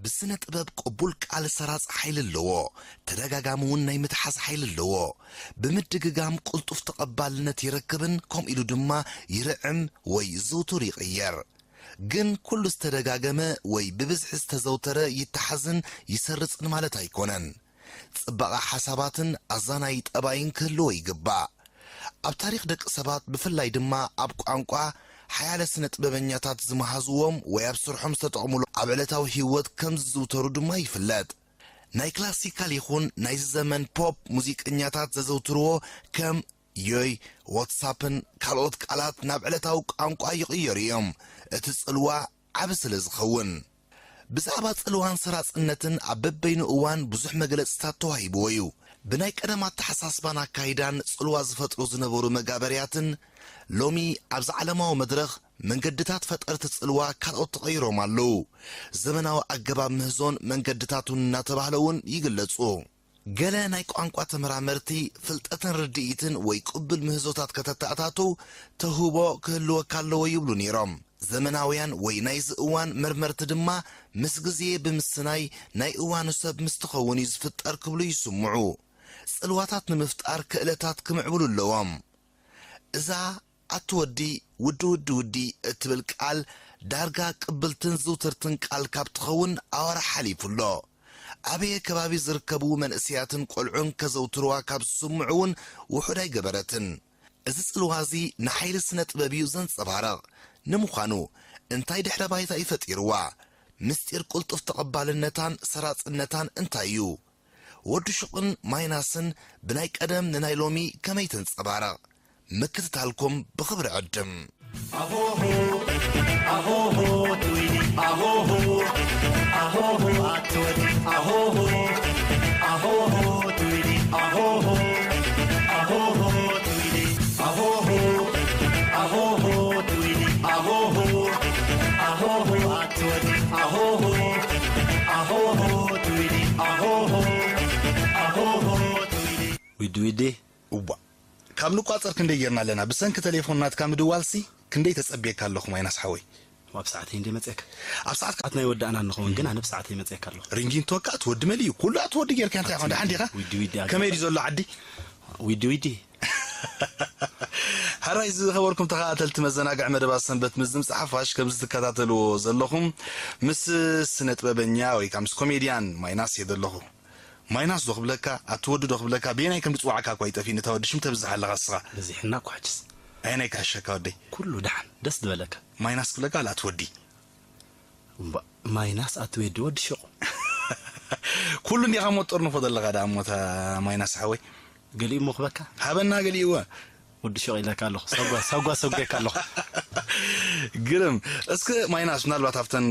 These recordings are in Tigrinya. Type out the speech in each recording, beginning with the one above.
ብስነ ጥበብ ቅቡል ቃል ሰራጽ ሓይሊ ኣለዎ። ተደጋጋሚ እውን ናይ ምትሓዝ ሓይሊ ኣለዎ። ብምድግጋም ቅልጡፍ ተቐባልነት ይረክብን ከምኡ ኢሉ ድማ ይርዕም ወይ ዝውቱር ይቕየር። ግን ኩሉ ዝተደጋገመ ወይ ብብዝሒ ዝተዘውተረ ይተሓዝን ይሰርጽን ማለት ኣይኮነን። ጽባቐ ሓሳባትን ኣዛናዪ ጠባይን ክህልዎ ይግባእ። ኣብ ታሪኽ ደቂ ሰባት ብፍላይ ድማ ኣብ ቋንቋ ሓያለ ስነ ጥበበኛታት ዝመሃዝዎም ወይ ኣብ ስርሖም ዝተጠቕሙሉ ኣብ ዕለታዊ ህይወት ከም ዝዝውተሩ ድማ ይፍለጥ። ናይ ክላሲካል ይኹን ናይዚ ዘመን ፖፕ ሙዚቀኛታት ዘዘውትርዎ ከም ዮይ፣ ዋትሳፕን ካልኦት ቃላት ናብ ዕለታዊ ቋንቋ ይቕየሩ እዮም፣ እቲ ጽልዋ ዓቢ ስለ ዝኸውን። ብዛዕባ ጽልዋን ሰራጽነትን ኣብ በበይኑ እዋን ብዙሕ መግለጽታት ተዋሂብዎ እዩ። ብናይ ቀደም ኣተሓሳስባን ኣካይዳን ጽልዋ ዝፈጥሩ ዝነበሩ መጋበርያትን ሎሚ ኣብዚ ዓለማዊ መድረኽ መንገድታት ፈጠርቲ ጽልዋ ካልኦት ተቐይሮም ኣለዉ። ዘመናዊ ኣገባብ ምህዞን መንገድታቱን እናተባህለ እውን ይግለጹ። ገለ ናይ ቋንቋ ተመራመርቲ ፍልጠትን ርድኢትን ወይ ቅቡል ምህዞታት ከተተኣታትው ተውህቦ ክህልወካ ኣለዎ ይብሉ ነይሮም። ዘመናውያን ወይ ናይዚ እዋን መርመርቲ ድማ ምስ ግዜ ብምስናይ ናይ እዋኑ ሰብ ምስ ትኸውን እዩ ዝፍጠር ክብሉ ይስምዑ። ጽልዋታት ንምፍጣር ክእለታት ክምዕብሉ ኣለዎም። እዛ ኣቲ ወዲ፣ ውዲ ውዲ ውዲ እትብል ቃል ዳርጋ ቅብልትን ዝውትርትን ቃል ካብ ትኸውን ኣዋርሕ ሓሊፉ ኣሎ። ኣበየ ከባቢ ዝርከቡ መንእሰያትን ቆልዑን ከዘውትርዋ ካብ ዝስምዑ እውን ውሑድ ኣይገበረትን። እዚ ጽልዋ እዚ ንሓይሊ ስነ ጥበብ እዩ ዘንጸባርቕ። ንምዃኑ እንታይ ድሕረ ባይታ እዩ ፈጢርዋ? ምስጢር ቅልጡፍ ተቐባልነታን ሰራጽነታን እንታይ እዩ? ወዲ ሹቕን ማይናስን ብናይ ቀደም ንናይ ሎሚ ከመይ ተንጸባርቕ? ምክትታልኩም ብኽብሪ ዕድም። ኣሆሆ፣ ኣሆሆ፣ ትዊዲ፣ ኣሆሆ፣ ኣሆሆ፣ ኣትወዲ፣ ኣሆሆ፣ ኣሆሆ፣ ትዊዲ፣ ኣሆሆ፣ ኣሆሆ፣ ትዊዲ፣ ኣሆሆ፣ ኣሆሆ፣ ትዊዲ፣ ኣሆሆ፣ ኣሆሆ፣ ኣትወዲ፣ ኣሆሆ፣ ኣሆሆ፣ ትዊዲ፣ ኣሆሆ፣ ኣሆሆ፣ ትዊዲ። ዊዲ ዊዲ። እዋ፣ ካብ ንቋጸር ክንደይ ጌርና ኣለና። ብሰንኪ ቴሌፎን ናትካ ምድዋልሲ ክንደይ ተጸብየካ ኣለኹ ማይናስ ሓወይ። ኣብ ሰዓተይ እንደ መጽአካ። ኣብ ሰዓት ኣት ናይ ወዳእና ንኸውን፣ ግን ኣነ ብሰዓተይ መጽአካ ኣለኹ። ሪንጊንቶካ ኣትወዲ መሊኡ፣ ኩሉ ኣትወዲ ጌርካ እንታይ ይኾን? ደሓን ዲኻ? ዊዲ ዊዲ ኣገባብ። ከመይ ድዩ ዘሎ ዓዲ? ዊዲ ዊዲ። ሕራይ ዝኸበርኩም ተኸታተልቲ መዘናግዒ መደባት ሰንበት ምስ ድምጺ ሓፋሽ ከምዚ ትከታተልዎ ዘለኹም ምስ ስነ ጥበበኛ ወይ ከዓ ምስ ኮሜድያን ማይናስ እየ ዘለኹ። ማይናስ ዶ ክብለካ፣ ኣቲ ወዲ ዶ ክብለካ፣ በየናይ ከም ዝጽዋዓካ እኳ ይጠፊእኒ፣ እታ ወዲ ሽም ተብዝሕ ኣለኻ እስኻ። በዚሕና እኮ ሕጅስ። ኣየናይ ክሕሸካ ወደይ? ኩሉ ደሓን፣ ደስ ዝበለካ። ማይናስ ክብለካ፣ ኣላ ኣቲ ወዲ። እምባ፣ ማይናስ ኣቲ ወዲ፣ ወዲ ሽቑ። ኩሉ እንዲኻ ሞት ጠርንፎ ዘለኻ ደኣ እሞ፣ እታ ማይናስ ሓወይ። ገሊኡ እሞ ክበካ? ሃበና ገሊኡ። ወዲ ሹቕ ኢለካ ኣለኹ። ሰጓ፣ ሰጓ ሰጒካ ኣለኹ። ግርም። እስከ ማይናስ፣ ምናልባት ኣብተን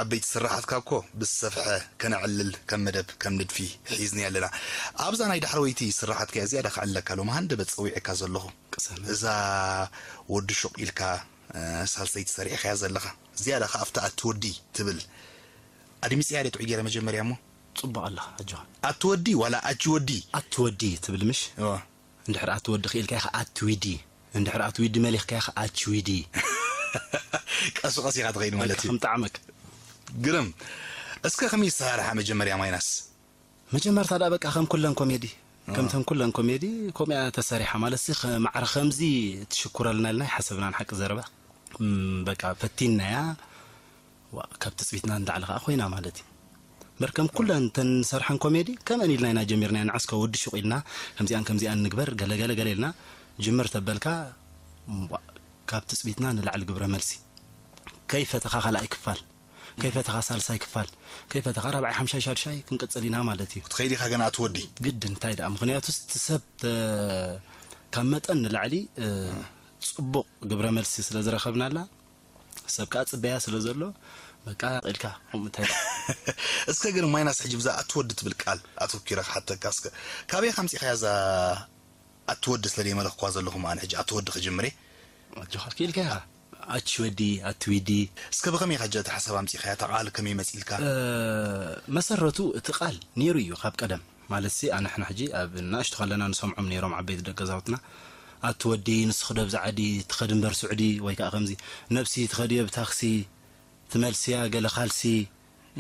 ዓበይቲ ስራሓትካ እኮ ብዝሰፍሐ ከነዕልል ከም መደብ፣ ከም ንድፊ ሒዝንያ ኣለና። ኣብዛ ናይ ዳሕረወይቲ ስራሓትካ እያ ዝያዳ ከዕልለካ ሎም ሃንደበት ጸዊዐካ ዘለኹ። ቅሰን። እዛ ወዲ ሹቕ ኢልካ፣ እ፣ ሳልሰይቲ ሰሪዕኻያ ዘለኻ። ዝያዳ ከኣ ኣብታ ኣቲ ወዲ ትብል። ኣድሚጽያ ደ ጥዑይ ገይረ መጀመርያ እሞ? ጽቡቕ ኣለኻ፣ ኣጆኻ። ኣቲ ወዲ ዋላ ኣጂ ወዲ? ኣቲ ወዲ ትብል ምሽ? እዋ። እንድሕር ኣቲ ወዲ ክኢልካ ኢኻ ኣቲ ዊዲ። እንድሕር ኣቲ ዊዲ መሊኽካ ኢኻ ኣቺ ዊዲ። ቀስ ብቐስ ኢኻ ትኸይድ ማለት እዩ። ከም ጣዕመክ። ግርም። እስከ ከመይ ዝተሳርሓ መጀመርያ ማይናስ? መጀመርታ ደኣ በቃ ከም ኩለን ኮሜዲ፣ እ። ከምተን ኩለን ኮሜዲ ከምኡ እያ ተሰሪሓ። ማለትሲ፣ ከ-፣ ማዕረ ከምዚ ትሽኩረልና ኢልና ኣይሓሰብናን፣ ሓቂ ዘረባ። እም፣ በቃ ፈቲንናያ። ዋ፣ ካብ ትጽቢትና ንላዕሊ ከኣ ኮይና ማለት እዩ። እምበር ከም ኩለን እተን ንሰርሐን ኮሜዲ ከምአን ኢልና ኢና ጀሚርናያ። ንዓስከ ወዲ ሹቕ ኢልና ከምዚኣን ከምዚኣን ንግበር ገለ ገለ ገለ ኢልና ጅምር ተበልካ፣ ዋ፣ ካብ ትጽቢትና ንላዕሊ ግብረ መልሲ። ከይፈተኻ ካልኣይ ክፋል፣ ከይፈተኻ ሳልሳይ ክፋል፣ ከይፈተኻ ራብዓይ፣ ሓምሻይ፣ ሻድሻይ ክንቅጽል ኢና ማለት እዩ። ክትኸይድ ኢኻ ገና ኣቲ ወዲ። ግድን፣ እንታይ ደኣ፣ ምኽንያቱስ እቲ ሰብ፣ እ፣ ካብ መጠን ንላዕሊ፣ እ፣ ጽቡቕ ግብረ መልሲ ስለ ዝረኸብናላ፣ ሰብ ከኣ ጽበያ ስለ ዘሎ፣ በቃ ኢልካ፣ ከምኡ እንታይ ደኣ። እስከ ግን ማይናስ፣ ሕጂ ብዛ ኣቲ ወዲ ትብል ቃል ኣተኲረ ክሓተካ እስከ። ካበይ ኣምጺእካያ እዛ ኣቲ ወዲ ስለ ዘይመለኽኳ ዘለኹ፣ ኣነ ሕጂ ኣቲ ወዲ ክጅምር እየ። ኣጆኻ፣ ክኢልካ ኢኻ። ኣቺ ወዲ፣ ኣቲ ዊዲ። እስከ ብኸመይ ኢኻ ሕጂ እቲ ሓሳብ ኣምጺእካያ? እታ ቃል ከመይ መጺእልካ? እ፣ መሰረቱ እቲ ቃል ነይሩ እዩ ካብ ቀደም። ማለትሲ፣ ኣንሕና ሕጂ ኣብ ንኣሽቱ ከለና ንሰምዖም ነይሮም ዓበይቲ ደቂ ገዛውትና። ኣቲ ወዲ፣ ንስኺ ዶ ኣብዛ ዓዲ ትኸዲ እምበር ስዑዲ፣ ወይ ከኣ ከምዚ፣ ነብሲ ትኸድዮ ብታክሲ፣ ትመልስያ ገለ ካልሲ፣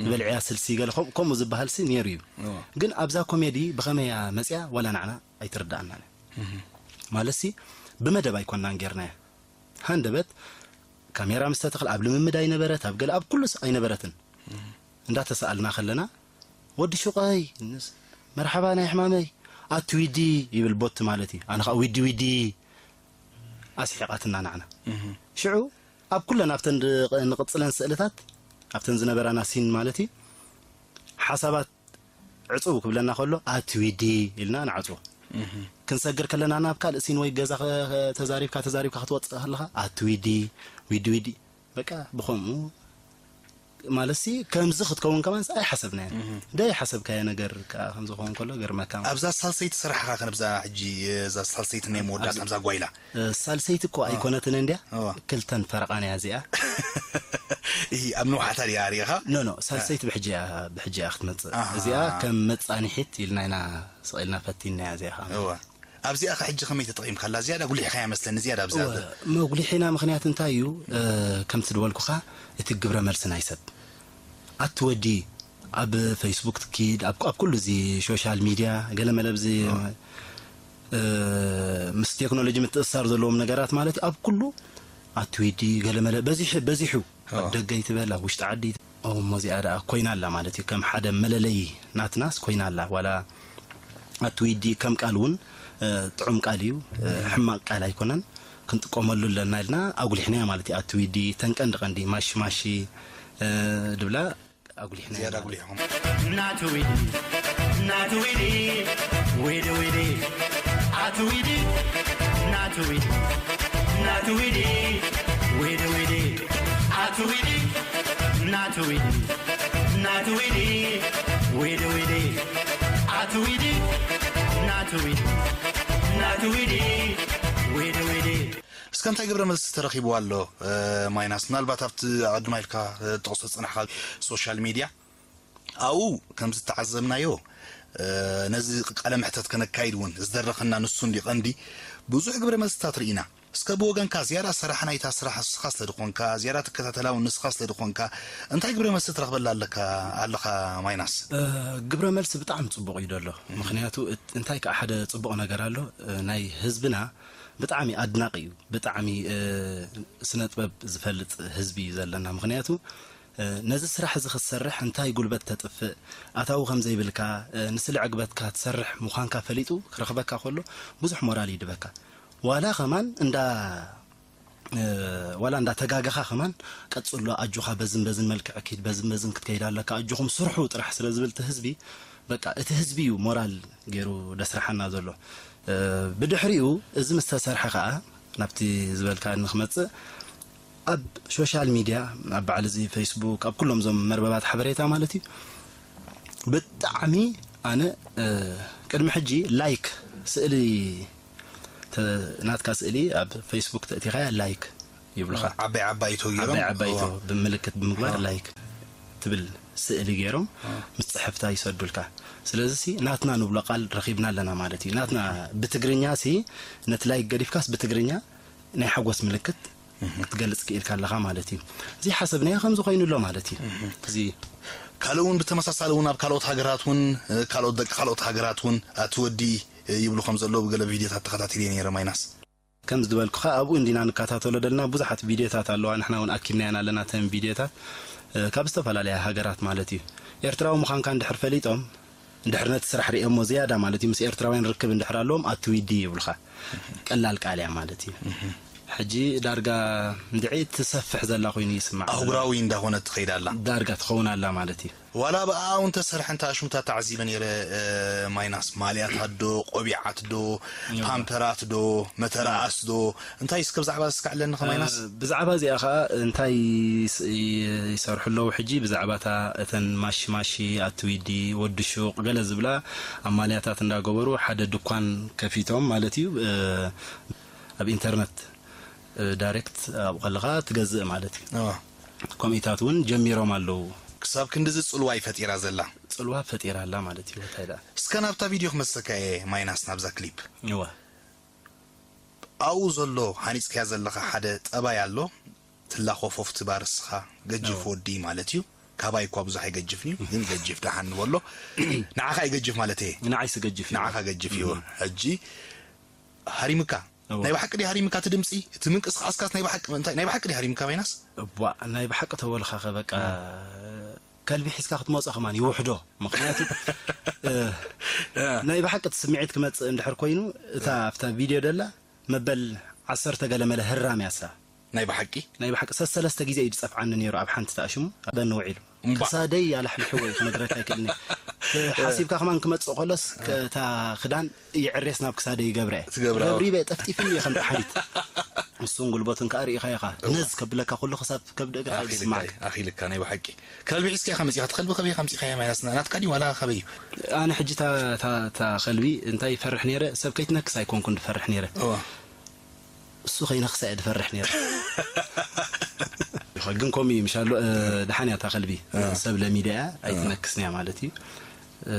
ዝበልዕያ ስልሲ ገለ ከም- ከምኡ ዝበሃል ሲ ነይሩ እዩ። እዎ። ግን ኣብዛ ኮሜዲ ብኸመይ እያ መፅያ ዋላ ንዓና ኣይትርዳኣናን እያ። ማለት ሲ ብመደብ ኣይኮናን ጌርናያ። ሃንደበት ካሜራ ምስ ተተኽለ ኣብ ልምምድ ኣይነበረት፣ ኣብ ገለ ኣብ ኩሉስ ኣይነበረትን። እንዳተሰኣልና ከለና ወዲ ሹቐይ ንስ- መርሓባ ናይ ሕማመይ ኣቲ ዊዲ ይብል ቦቲ ማለት እዩ። ኣነ ከዓ ዊዲ ዊዲ ኣስሒቓትና ንዓና። ሽዑ ኣብ ኩለን ኣብተን ድ- ንቕጽለን ስእልታት ኣብተን ዝነበራና ሲን ማለት እዩ ሓሳባት ዕጽው ክብለና ከሎ ኣቲ ዊዲ ኢልና ንዓጽዎ። ክንሰግር ከለና ናብ ካልእ ሲን ወይ ገዛ ከ- ተዛሪብካ ተዛሪብካ ክትወጽእ ከለኻ ኣቲ ዊዲ ዊዲ ዊዲ በቃ ብኸምኡ ማለት ሲ ከምዚ ክትከውን ከማን ኣይሓሰብናዮ። ደይ ሓሰብካዮ ነገር ከዓ ከምዚ ክኸውን ከሎ ገርመካ ማለት ኣብዛ ሳልሰይቲ ስራሕኻ ከነብዛ ሕጂ እዛ ሳልሰይቲ ናይ መወዳእታ ኣብዛ ጓይላ ሳልሰይቲ እኮ ኣይኮነትን እንድያ እዋ። ክልተን ፈረቓን እያ እዚኣ። እሂ ኣብ ንውሓታ ድያ ሪኢኻ ኖ ኖ ሳልሰይቲ ብሕጂ እያ ብሕጂ እያ ክትመፅእ ኣሃ። እዚኣ ከም መፃኒሒት ኢልና ኢና ስቕ ኢልና ፈቲንና እያ እዚኣ ከዓ እዋ ኣብዚኣ ከ ሕጂ ከመይ ተጠቒምካላ ዝያዳ ጉሊሕካ እያ መስለኒ ዝያዳ ኣብዚኣ እወ፣ መጉሊሒና ምክንያት እንታይ እዩ እ፣ ከምቲ ዝበልኩኻ እቲ ግብረ መልሲ ናይ ሰብ ኣቲ ወዲ ኣብ ፌስቡክ ትኪድ ኣብ ኣብ ኩሉ እዚ ሶሻል ሚድያ ገለ መለ ብዚ እ፣ ምስ ቴክኖሎጂ ምትእስሳር ዘለዎም ነገራት ማለት ኣብ ኩሉ ኣቲ ዊዲ ገለ መለ በዚሑ በዚሑ ኣብ ደገ ይትበል ኣብ ውሽጢ ዓዲ እሞ እዚኣ ደኣ ኮይና ኣላ ማለት እዩ ከም ሓደ መለለይ ናትናስ ኮይና ኣላ ዋላ ኣቲ ዊዲ ከም ቃል እውን እ፣ ጥዑም ቃል እዩ እ፣ ሕማቅ ቃል ኣይኮነን ክንጥቀመሉ ኣለና ኢልና ኣጉሊሕናያ ማለት እዩ ኣቲ ዊዲ ተን ቀንዲ ቀንዲ ማሺ ማሺ እ፣ ድብላ ኣጉሊሕና ዝያዳ ጉሊሕኹም ናቱ ዊዲ ናቱ ዊዲ ዊዲ ዊዲ ኣቱ ዊዲ ናቱ ዊዲ ናቱ ዊዲ ዊዲ ዊዲ ኣቱ ዊዲ ናቱ ዊዲ ናቱ ዊዲ ዊዲ ዊዲ ኣቱ ዊዲ ናቱ ዊዲ ናቱ ዊዲ ዊዲ ዊዲ እስከ እንታይ ግብረ መልሲ ተረኺቡ ኣሎ እ፣ ማይናስ ምናልባት ኣብቲ ኣቐድማ ኢልካ እ፣ ጥቕሶ ዝፅናሕካ ሶሻል ሚድያ ኣብኡ ከም ዝተዓዘብናዮ እ፣ ነዚ ቃለ ምሕተት ከነካይድ እውን ዝደረኸና ንሱ እንዲ ቀንዲ ብዙሕ ግብረ መልስታት ርኢና እስከ ብወገንካ ዝያዳ ሰራሕ ናይታ ስራሕ ንስኻ ስለ ዝኾንካ ዝያዳ ትከታተላ እውን ንስኻ ስለ ዝኾንካ እንታይ ግብረ መልሲ ትረኽበላ ኣለካ ኣለኻ ማይናስ እ፣ ግብረ መልሲ ብጣዕሚ ፅቡቕ እዩ ደሎ ምክንያቱ እት- እንታይ ከዓ ሓደ ፅቡቕ ነገር ኣሎ እ፣ ናይ ህዝብና ብጣዕሚ ኣድናቂ እዩ ብጣዕሚ እ፣ ስነ ጥበብ ዝፈልጥ ህዝቢ እዩ ዘለና ምክንያቱ እ፣ ነዚ ስራሕ እዚ ክትሰርሕ እንታይ ጉልበት ተጥፍእ ኣታዊ ከም ዘይብልካ እ፣ ንስለ ዕግበትካ ትሰርሕ ምዃንካ ፈሊጡ ክረኽበካ ከሎ ብዙሕ ሞራል ይድበካ ዋላ ከማን እንዳ እ፣ ዋላ እንዳ ተጋገኻ ከማን ቀጽሎ ኣጆኻ በዝን በዝን መልክዕ ኪድ በዝን በዝን ክትከይድ ኣለካ ኣጆኹም ስርሑ ጥራሕ ስለ ዝብል እቲ ህዝቢ በቃ እቲ ህዝቢ እዩ ሞራል ገይሩ ደስርሓና ዘሎ እ፣ ብድሕሪኡ እዚ ምስ ተሰርሐ ከዓ ናብቲ ዝበልካ ንክመጽእ ኣብ ሶሻል ሚድያ ኣብ በዓል እዚ ፌስቡክ ኣብ ኩሎም እዞም መርበባት ሓበሬታ ማለት እዩ ብጣዕሚ ኣነ እ፣ ቅድሚ ሕጂ ላይክ ስእሊ ተ- ናትካ ስእሊ ኣብ ፌስቡክ ተእቲኻያ ላይክ ይብሉኻ ዓባይ ዓባይቶ ገይሮም ዓባይ ዓባይቶ እዋ። ብምልክት ብምግባር ላይክ ትብል ስእሊ ገይሮም ምስ ፅሕፍታ ይሰዱልካ ስለዚ ሲ ናትና ንብሎ ቃል ረኺብና ኣለና ማለት እዩ ናትና ብትግርኛ ሲ ነቲ ላይክ ገዲፍካስ ብትግርኛ ናይ ሓጎስ ምልክት ክትገልፅ ክኢልካ ኣለኻ ማለት እዩ እዚ ሓሰብናዮ ከምዚ ኮይኑ ኣሎ ማለት እዩ እዚ ካልእ እውን ብተመሳሳሊ እውን ኣብ ካልኦት ሃገራት እውን እ፣ ካልኦት ደቂ ካልኦት ሃገራት እውን ኣቲ ወዲ እ፣ ይብሉ ከም ዘለዉ ብገለ ቪድዮታት ተኸታቲለ ነይረ ማይናስ ከም ዝበልኩኻ ኣብኡ እንዲና ንከታተሎ ዘለና ብዙሓት ቪድዮታት ኣለዋ ንሕና እውን ኣኪብናየን ኣለና ተን ቪድዮታት እ፣ ካብ ዝተፈላለያ ሃገራት ማለት እዩ ኤርትራዊ ምዃንካ እንድሕር ፈሊጦም እንድሕር ነቲ ስራሕ ሪኦሞ ዝያዳ ማለት እዩ ምስ ኤርትራውያን ርክብ እንድሕር ኣለዎም ኣቲ ዊዲ ይብሉኻ ቀላል ቃል እያ ማለት እዩ ሕጂ ዳርጋ እንድዒ ትሰፍሕ ዘላ ኮይኑ ይስማዕ ኣህጉራዊ እንዳኾነት ትኸይድ ኣላ ዳርጋ ትኸውን ኣላ ማለት እዩ ዋላ ብኣኡ እንተሰርሐ እንተ ኣሽሙታ ተዓዚበ ነይረ እ፣ ማይናስ ማልያታት ዶ ቆቢዓት ዶ ፓምፐራት ዶ መተራኣስ ዶ እንታይ እስከ ብዛዕባ እስካዕ ኣለኒ ከማይናስ ብዛዕባ እዚኣ ከዓ እንታይ ይስ- ይ- ይሰርሑ ኣለዉ ሕጂ ብዛዕባ እታ እተን ማሺ ማሺ ኣትዊዲ ወዲ ሹቕ ገለ ዝብላ ኣማልያታት እንዳገበሩ ሓደ ድኳን ከፊቶም ማለት እዩ እ፣ ኣብ ኢንተርነት እ፣ ዳይሬክት ኣብኡ ከለኻ ትገዝእ ማለት እዩ እዋ። ኮሚታት እውን ጀሚሮም ኣለዉ ክሳብ ክንድዚ ጽልዋ ይፈጢራ ዘላ ጽልዋ ፈጢራ ኣላ ማለት እዩ እንታይ ደኣ እስከ ናብታ ቪድዮ ክመልሰካ እየ ማይናስ ናብዛ ክሊፕ እዋ ኣብኡ ዘሎ ሃኒፅካያ ዘለኻ ሓደ ጠባይ ኣሎ ትላኾፎ ፍትባር እስኻ ገጂፍ ወዲ ማለት እዩ ካባይ እኳ ብዙሕ ኣይገጅፍን እዩ፣ ግን ገጅፍ ደሓን ንበሎ። ንዓኻ ይገጅፍ ማለት እየ። ንዓይስ ገጅፍ እዩ። ንዓኻ ገጅፍ እዩ። ሕጂ ሃሪምካ እወ። ናይ ብሓቂ ድዩ ሃሪምካ? እቲ ድምፂ፣ እቲ ምንቅስቃስካስ ናይ ብሓቂ እንታይ፣ ናይ ብሓቂ ድዩ ሃሪምካ? ማይናስ እቧ፣ ናይ ብሓቂ ተበልካ ከ በቃ ከልቢ ሒዝካ ክትመጾ ከማን ይውሕዶ። ምክንያቱ እ፣ ናይ ብሓቂ እቲ ስምዒት ክመጽእ እንድሕር ኮይኑ፣ እታ ኣብታ ቪድዮ ደላ መበል ዓሰርተ ገለ መለ ህራም ያሳ ናይ ብሓቂ ናይ ብሓቂ ሰሰለስተ ግዜ እዩ ዝጸፍዓኒ ነይሩ። ኣብ ሓንቲ ተኣሽሙ በኒ ውዒሉ እምባ። ክሳደይ ኣላሕሊሕዎ እዩ ክነግረካ ኣይክእልኒ። ሓሲብካ ከማን ክመጽእ ከሎስ ከታ ክዳን ይዕሬስ ናብ ክሳደይ ይገብረ እየ። ትገብራ። ረብሪበ ጠፍጢፍኒ እየ ከም ጣሓሊት። እሱን ጉልበቱን ከኣ ርኢኻ ኢኻ። ነዝ ከብለካ ኩሉ ክሳብ ከብዲ እግርኻ እዩ ዝስማዓካ። ኣኺልካ ናይ ብሓቂ ከልቢ ሒዝካ ኢኻ መጺኻ። እቲ ከልቢ ከበይ ኢኻ ኣምጺኻያ? ማይናስ ናትካ ድዩ ዋላ ከበይ እዩ? ኣነ ሕጂ እታ- እታ እታ ከልቢ እንታይ ይፈርሕ ነይረ፣ ሰብ ከይትነክስ ኣይኮንኩን ዝፈርሕ ነይረ። እዋ እሱ ከይነክሳ እየ ዝፈርሕ ነይረ። ግን ከምኡ እዩ ምሻሎ። እ፣ ደሓን እያ እታ ከልቢ። ሰብ ለሚዳ እያ ኣይትነክስን እያ ማለት እዩ። እ፣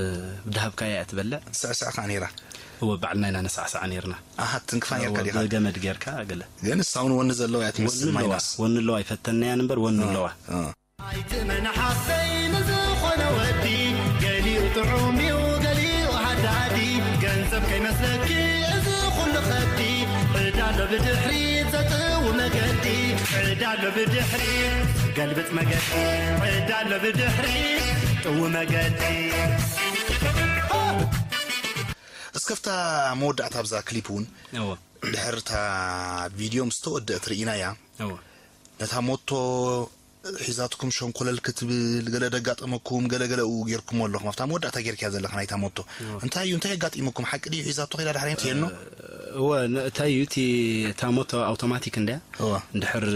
ብድሃብካያ እያ ትበልዕ። ስዕስዕ ከኣ ነይራ። እወ ባዕልና ኢና ነሳዕስዓ ነይርና። ኣሃ ትንክፋ ነርካ ዲኻ? ብገመድ ጌርካ ገለ። ግን እሳ እውን ወኒ ዘለዋ እያ ትመስል። ወኒ ኣለዋ ማይናስ ወኒ ኣለዋ ይፈተናያ እምበር ወኒ ኣለዋ። እ። ኣይትመን ሓሰይ ንዝኾነ ወዲ፣ ገሊኡ ጥዑም እዩ ገሊኡ ሓዳዲ። ገንዘብ ከይመስለኪ እዚ ኩሉ ከብዲ፣ ዕዳ ኣሎ ብድሕሪት ዘጥው መገዲ። ዕዳ ኣሎ ብድሕሪት ገልብጥ መገዲ፣ ዕዳ ኣሎ ብድሕሪት ጥው መገዲ። እስከፍታ መወዳእታ ኣብዛ ክሊፕ እውን እወ ድሕርታ ቪድዮ ምስ ተወደእት ርኢናያ። እወ ነታ ሞቶ ሒዛትኩም ሸንኮለል ክትብል ገለ ደጋጠመኩም ገለ ገለ ኡ ጌርኩም ኣለኹም ኣብታ መወዳእታ ጌርክያ ዘለኻ ናይታ ሞቶ። እንታይ እዩ እንታይ ኣጋጢመኩም ሓቂ ድዩ ሒዛቶ ኸይዳ ዳሕራይ ትየኖ? እወ ን- እንታይ እዩ እቲ እታ ሞቶ ኣውቶማቲክ እንድያ። እወ እንድሕር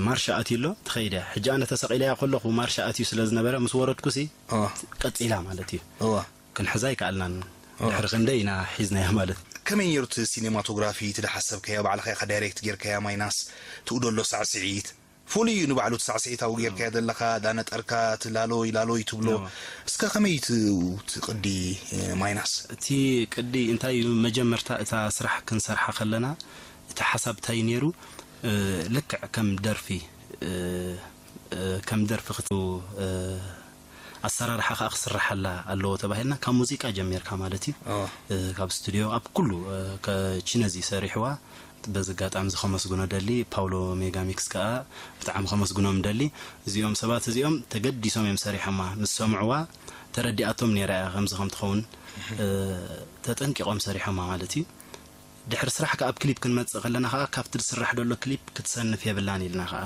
ማርሻ ኣትዩ ኣሎ ትኸይድ እያ። ሕጂ ኣነ ተሰቒለያ ከለኹ ማርሻ ኣትዩ ስለ ዝነበረ ምስ ወረድኩሲ እወ ቀጺላ ማለት እዩ። እወ ክንሕዛ ኣይከኣልናን። ድሕሪ ክንደይ ኢና ሒዝናያ ማለት። ከመይ ነይሩ እቲ ሲኔማቶግራፊ እቲ ዝሓሰብካዮ ባዕልኻ ኢኻ ዳይሬክት ጌርካያ ማይናስ ትኡ ደሎ ሳዕስዒት ፍሉይ እዩ ንባዕሉ እቲ ሳዕስዒታዊ ጌርካዮ ዘለኻ ዳነጠርካ እቲ ላሎይ ላሎይ ትብሎ። እስከ ከመይ እዩ እቲ እቲ ቅዲ ማይናስ? እቲ ቅዲ እንታይ እዩ? መጀመርታ እታ ስራሕ ክንሰርሓ ከለና እቲ ሓሳብ እንታይ ነይሩ? እ፣ ልክዕ ከም ደርፊ እ፣ እ፣ ከም ደርፊ ክት እ፣ ኣሰራርሓ ከዓ ክስርሓላ ኣለዎ ተባሂልና ካብ ሙዚቃ ጀሚርካ ማለት እዩ። ኦ። እ፣ ካብ ስቱዲዮ ኣብ ኩሉ እ፣ ከ- ቺነዚ ሰሪሕዋ በዚ ኣጋጣሚ እዚ ከመስግኖ ደሊ ፓውሎ ሜጋሚክስ ከዓ ብጣዕሚ ከመስግኖም ደሊ። እዚኦም ሰባት እዚኦም ተገዲሶም እዮም ሰሪሖማ ምስ ሰምዕዋ ተረዲኣቶም ነይራ እያ ከምዚ ከም ትኸውን እ፣ ተጠንቂቖም ሰሪሖማ ማለት እዩ። ድሕሪ ስራሕ ከኣ ኣብ ክሊፕ ክንመጽእ ከለና ከኣ ካብቲ ዝስራሕ ዘሎ ክሊፕ ክትሰንፍ የብላን ኢልና ከኣ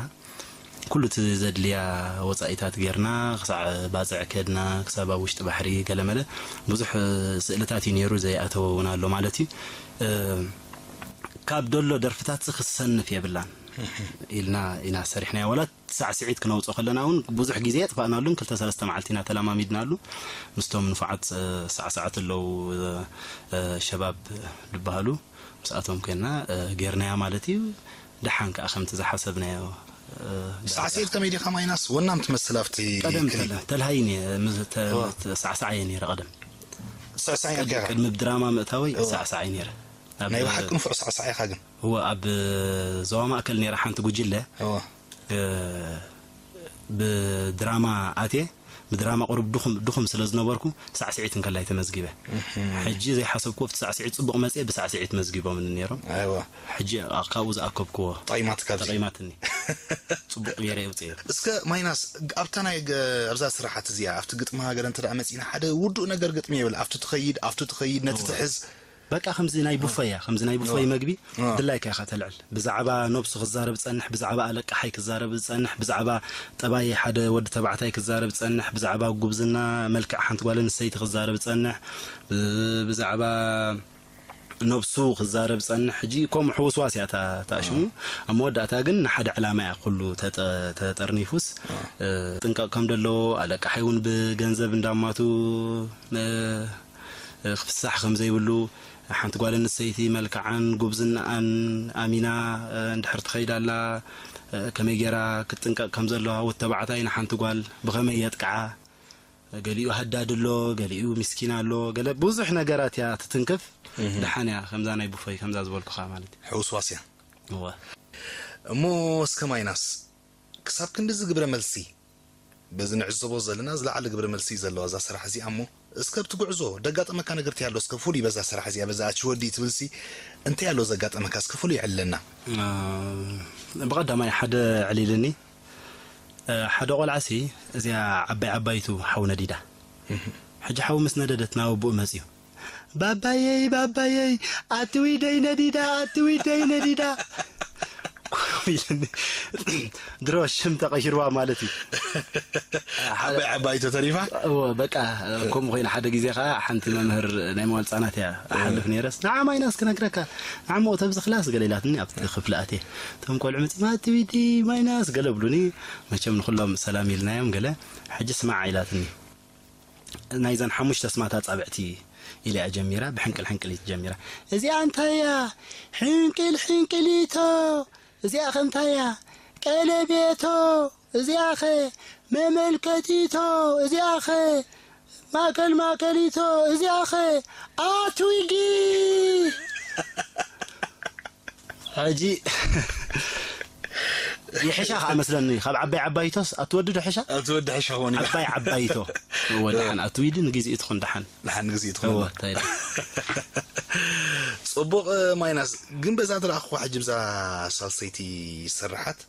ኩሉ እቲ ዘድልያ ወጻኢታት ጌርና ክሳዕ ባጽዕ ከድና ክሳብ ኣብ ውሽጢ ባሕሪ ገለመለ ብዙሕ ስእልታት እዩ ነይሩ ዘይኣተወ እውን ኣሎ ማለት እዩ። እ፣ ካብ ደሎ ደርፍታት ክሰንፍ የብላን ኢልና ኢና ሰሪሕናዮ። ዋላ ሳዕስዒት ክነውፅኦ ከለና እውን ብዙሕ ግዜ የጥፋእናሉን ክልተ ሰለስተ መዓልቲ ኢና ተለማሚድናሉ ምስቶም ንፉዓት ሳዕሳዕቲ ኣለዉ ሸባብ ዝበሃሉ ምስኣቶም ኮይና ጌርናያ ማለት እዩ። ደሓን ከዓ ከምቲ ዝሓሰብናዮ ሳዕስዒት ከመይ ዲኻ ማይናስ ወናም ትመስል ኣብቲ ቀደም ክሊፕ? ተልሃይ ሳዕሳዓ እየ ነይረ ቀደም ሳዕሳዒ ጌርካ? ቅድሚ ብድራማ ምእታወይ ሳዕሳዓ እየ ነይረ። ኣብ- ናይ ብሓቂ ንፉዕ ሳዕሳዒ ኢኻ ግን እወ ኣብ ዞባ ማእከል ነይራ ሓንቲ ጉጅለ እወ እ፣ ብድራማ ኣትየ ብድራማ ቁሩብ ድኹም ድኹም ስለ ዝነበርኩ ሳዕስዒት እንከላይ ተመዝጊበ። ሕጂ ዘይሓሰብክዎ ኣብቲ ሳዕስዒት ጽቡቕ መጽየ ብሳዕስዒት መዝጊቦምኒ ነይሮም። ኣይዋ ሕጂ ካብኡ ዝኣከብክዎ ጠይማት ካብዚ ተቐይማትኒ ጽቡቕ ገይረ የውፅየ። እስከ ማይናስ ኣብታ ናይ ገ- ኣብዛ ስራሓት እዚኣ ኣብቲ ግጥሚ ሃገር እንተ ደኣ መጺና ሓደ ውዱእ ነገር ግጥሚ የብል ኣብቲ ትኸይድ ኣብቲ ትኸይድ ነቲ ትሕዝ በቃ ከምዚ ናይ ቡፈ እያ ከምዚ ናይ ቡፈይ መግቢ ድላይካ ኢኻ ተልዕል። ብዛዕባ ነብሱ ክዛረብ ዝጸንሕ ብዛዕባ ኣለቃሓይ ክዛረብ ዝጸንሕ ብዛዕባ ጠባይ ሓደ ወዲ ተባዕታይ ክዛረብ ዝጸንሕ ብዛዕባ ጉብዝና መልክዕ ሓንቲ ጓል ኣንስተይቲ ክዛረብ ዝጸንሕ ብ- ብዛዕባ ነብሱ ክዛረብ ዝጸንሕ ሕጂ ከምኡ ሕውስዋስ እያ እታ እታ ሽሙ። ኣብ መወዳእታ ግን ንሓደ ዕላማ እያ ኩሉ ተጠ- ተጠርኒፉስ እ፣ ጥንቀቕ ከም ዘለዎ ኣለቃሓይ እውን ብገንዘብ እንዳማቱ እ፣ ክፍሳሕ ከም ዘይብሉ ሓንቲ ጓል ኣንስተይቲ መልክዓን ጉብዝናኣን ኣሚና እንድሕር ትኸይድ ኣላ ከመይ ገይራ ክትጥንቀቕ ከም ዘለዋ ወዲ ተባዕታይ ንሓንቲ ጓል ብኸመይ የጥቅዓ ገሊኡ ሃዳድ ኣሎ ገሊኡ ሚስኪን ኣሎ ገለ ብዙሕ ነገራት እያ ትትንክፍ። ደሓን እያ ከምዛ ናይ ቡፈይ ከምዛ ዝበልኩኻ ማለት እዩ። ሕውስዋስ እያ። እወ እሞ እስከ ማይናስ ክሳብ ክንድዚ ግብረ መልሲ በዚ ንዕዘቦ ዘለና ዝለዓለ ግብረ መልሲ እዩ ዘለዋ እዛ ስራሕ እዚኣ። እሞ እስከ ኣብቲ ጉዕዞ ደጋጠመካ ነገር እንታይ ኣሎ? እስከ ፍሉይ በዛ ስራሕ እዚኣ፣ በዛ ኣችወዲ ትብልሲ እንታይ ኣሎ ዘጋጠመካ? እስከ ፍሉይ ዕለና። እ፣ ብቐዳማይ ሓደ ዕሊልኒ፣ እ፣ ሓደ ቆልዓሲ እዚኣ ዓባይ ዓባይቱ ሓው ነዲዳ። ሕጂ ሓው ምስ ነደደት ናብ ኣቦኡ መፅዩ። "ባባየይ፣ ባባየይ፣ ኣትዊደይ ነዲዳ፣ ኣትዊደይ ነዲዳ" ኢሉኒ። ድሮ ሽም ተቐይርዋ ማለት እዩ። ዓባይ ዓባይቶ ተሪፋ? እወ፣ በቃ፣ ከምኡ ኮይኑ ሓደ ግዜ ኸዓ ሓንቲ መምህር ናይ መዋል ህፃናት እያ እሓልፍ ነይረስ፣ "ንዓ ማይናስ ክነግረካ፣ ንዓ እሞ ተብዚ ክላስ" ገለ ኢላትኒ ኣብቲ ክፍሊ ኣትየ። እቶም ቆልዑ መፂኦም፣ "ኣትዊዲ ማይናስ" ገለ ብሉኒ። መቸም ንኹሎም ሰላም ኢልናዮም ገለ። ሕጂ ስማዕ ኢላትኒ። ናይዘን ሓሙሽተ ኣስማት ኣጻብዕቲ ኢላ እያ ጀሚራ፣ ብሕንቅል ሕንቅሊት ጀሚራ። "እዚኣ እንታይ እያ?" "ሕንቅል ሕንቅሊቶ።" "እዚኣ ኸ እንታይ እያ?" "ቀለቤቶ።" "እዚኣ ኸ?" "መመልከቲቶ።" "እዚኣ ኸ?" "ማእከል ማእከሊቶ።" "እዚኣ ኸ?" "ኣትዊዲ!" ሕጂ ይሕሻ ከዓ መስለኒ፣ ካብ ዓባይ ዓባይቶስ ኣትወዲ ዶ ሕሻ? ኣትወዲ ሕሻ ኾን እዩ። ዓባይ ዓባይቶ። እወ፣ ደሓን ኣትዊዲ ንግዜኡ ትኹን ደሓን። ደሓን ንግዜኡ ትኹን። እወ፣ እንታይ ኢለ? ጽቡቕ፣ ማይናስ፣ ግን በዛ ዝረኣኽዋ ሕጂ ብዛ ሳልሰይቲ ስርሓት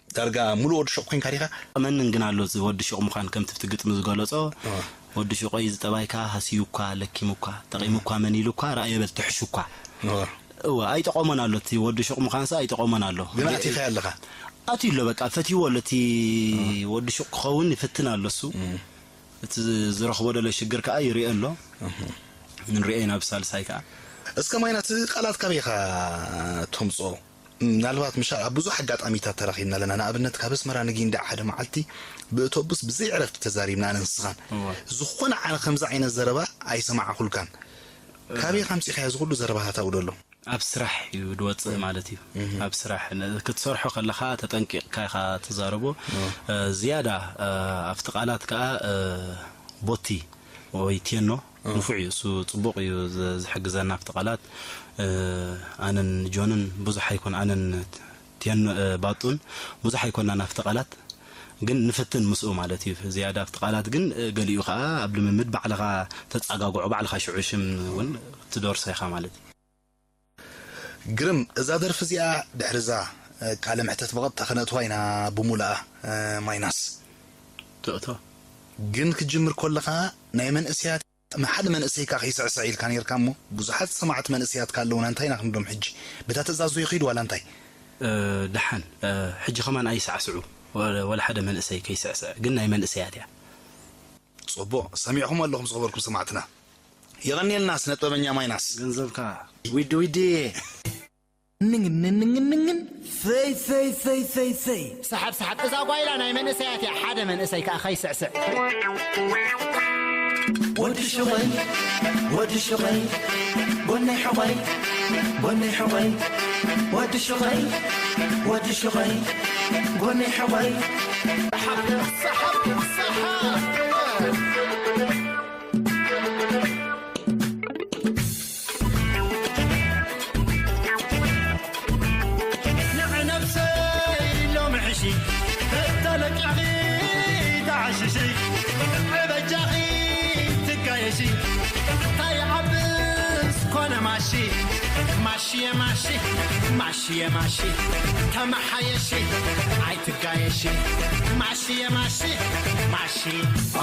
ዳርጋ ሙሉእ ወዲ ሹቕ ኮንካ ዲኻ? መንን ግን ኣሎ እዚ ወዲ ሹቕ ምዃን፣ ከምቲ ብቲ ግጥሚ ዝገለጾ፣ እወ። ወዲ ሹቐይ ዝጠባይካ ሃስዩኳ፣ ለኪሙኳ፣ ጠቒሙኳ፣ መን ኢሉኳ፣ ረኣዮ በል ትሕሹኳ። እወ። እወ፣ ኣይጠቐሞን ኣሎ እቲ ወዲ ሹቕ ምዃንስ ኣይጠቐሞን ኣሎ። ግን ኣቲኻ ኣለኻ? ኣትዩ ኣሎ በቃ፣ ፈትይዎ ኣሎ እቲ እወ። ወዲ ሹቕ ክኸውን ይፍትን ኣሎ እሱ። እም። እቲ ዝረኽቦ ደሎ ሽግር ከኣ ይሪኦ ኣሎ። እህ። ንሪኦ ኢና ብሳልሳይ ከኣ። እስከ ማይና፣ እቲ ቃላት ካበይ ኢኻ ተምጽኦ? ምናልባት ምሻ ኣብ ብዙሕ ኣጋጣሚታት ተራኺብና ኣለና። ንኣብነት፣ ካብ ኣስመራ ንጊንዳዕ ሓደ መዓልቲ ብእቶቡስ ብዘይ ዕረፍቲ ተዛሪብና፣ ኣነ ንስኻን። እወ። ዝኾነ ዓነ ከምዚ ዓይነት ዘረባ ኣይሰማዕኹልካን። ካበይ ኢኻ ኣምጺእካዮ እዚ ኩሉ ዘረባታት ኣብኡ ደሎ? ኣብ ስራሕ እዩ ዝወጽእ እህ። ማለት እዩ። እህ። ኣብ ስራሕ ን-፣ ክትሰርሖ ከለኻ ተጠንቂቕካ ኢኻ ትዛረቦ። እህ። እ፣ ዝያዳ፣ እ፣ ኣብቲ ቃላት ከኣ፣ እ፣ ቦቲ ወይ ቴኖ እህ። ንፉዕ እዩ። እሱ ጽቡቕ እዩ ዝ-፣ ዝሕግዘና ኣብቲ ቃላት። እ፣ ኣነን ጆንን ብዙሕ ኣይኮን፣ ኣነን ቴኖ፣ እ፣ ባጡን ብዙሕ ኣይኮናን ኣብቲ ቃላት፣ ግን ንፍትን ምስኡ ማለት እዩ። ዝያዳ ኣብቲ ቃላት ግን፣ እ፣ ገሊኡ ከኣ ኣብ ልምምድ ባዕልኻ ተጻጋግዖ፣ ባዕልኻ ሽዑ ሽም እውን ትደርሶ ኢኻ ማለት እዩ። ግርም፣ እዛ ደርፊ እዚኣ ድሕሪ እዛ፣ እ፣ ቃለ መሕተት ብቐጥታ ከነእትዋ ኢና ብሙሉኣ፣ እ፣ ማይናስ። ትእቶ። ግን ክትጅምር ከለኻ ናይ መንእሰያት፣ ሓደ መንእሰይ ከኣ ከይስዕስዕ ኢልካ ነይርካ እሞ፣ ብዙሓት ሰማዕቲ መንእሰያት ከኣ ኣለዉና፣ እንታይ ኢና ክንብሎም ሕጂ? በታ ትእዛዝ ዶ ይኸይዱ ዋላ እንታይ? እ፣ ደሓን፣ እ፣ ሕጂ ከማን ኣይሳዕስዑ፣ ወ-፣ ወላ ሓደ መንእሰይ ከይስዕስዕ፣ ግን ናይ መንእሰያት እያ። ጽቡቕ፣ ሰሚዕኹም ኣለኹም ዝኸበርኩም ሰማዕትና። የቐንየልና ስነ ጥበበኛ ማይናስ። ገንዘብካ ዊዲ ዊዲ። ንግን ንግን ንግን። ፈይ ፈይ ፈይ ፈይ ፈይ። ሰሓብ ሰሓብ። እዛ ጓይላ ናይ መንእሰያት እያ። ሓደ መንእሰይ ከኣ ከይስዕስዕ። ወዲ ሹቐይ፣ ወዲ ሹቐይ፣ ጎነይ ሕቖይ፣ ጎነይ ሕቖይ። ወዲ ሹቐይ፣ ወዲ ሹቐይ፣ ጎነይ ሕቖይ። ሰሓብ ሰሓብ ሰሓብ። ንዕነብሰይ ሎሚ ሕሺ፣ እተለቂዕኺ ተዓሽሺ፣ ዕበጃኺ ትጋየሺ፣ እንታይ ይዓብስ ኮነ ማሺ፣ ማሺ የማሺ፣ ማሺ የማሺ፣ ተመሓየሺ፣ ኣይትጋየሺ፣ ማሺ የማሺ፣ ማሺ።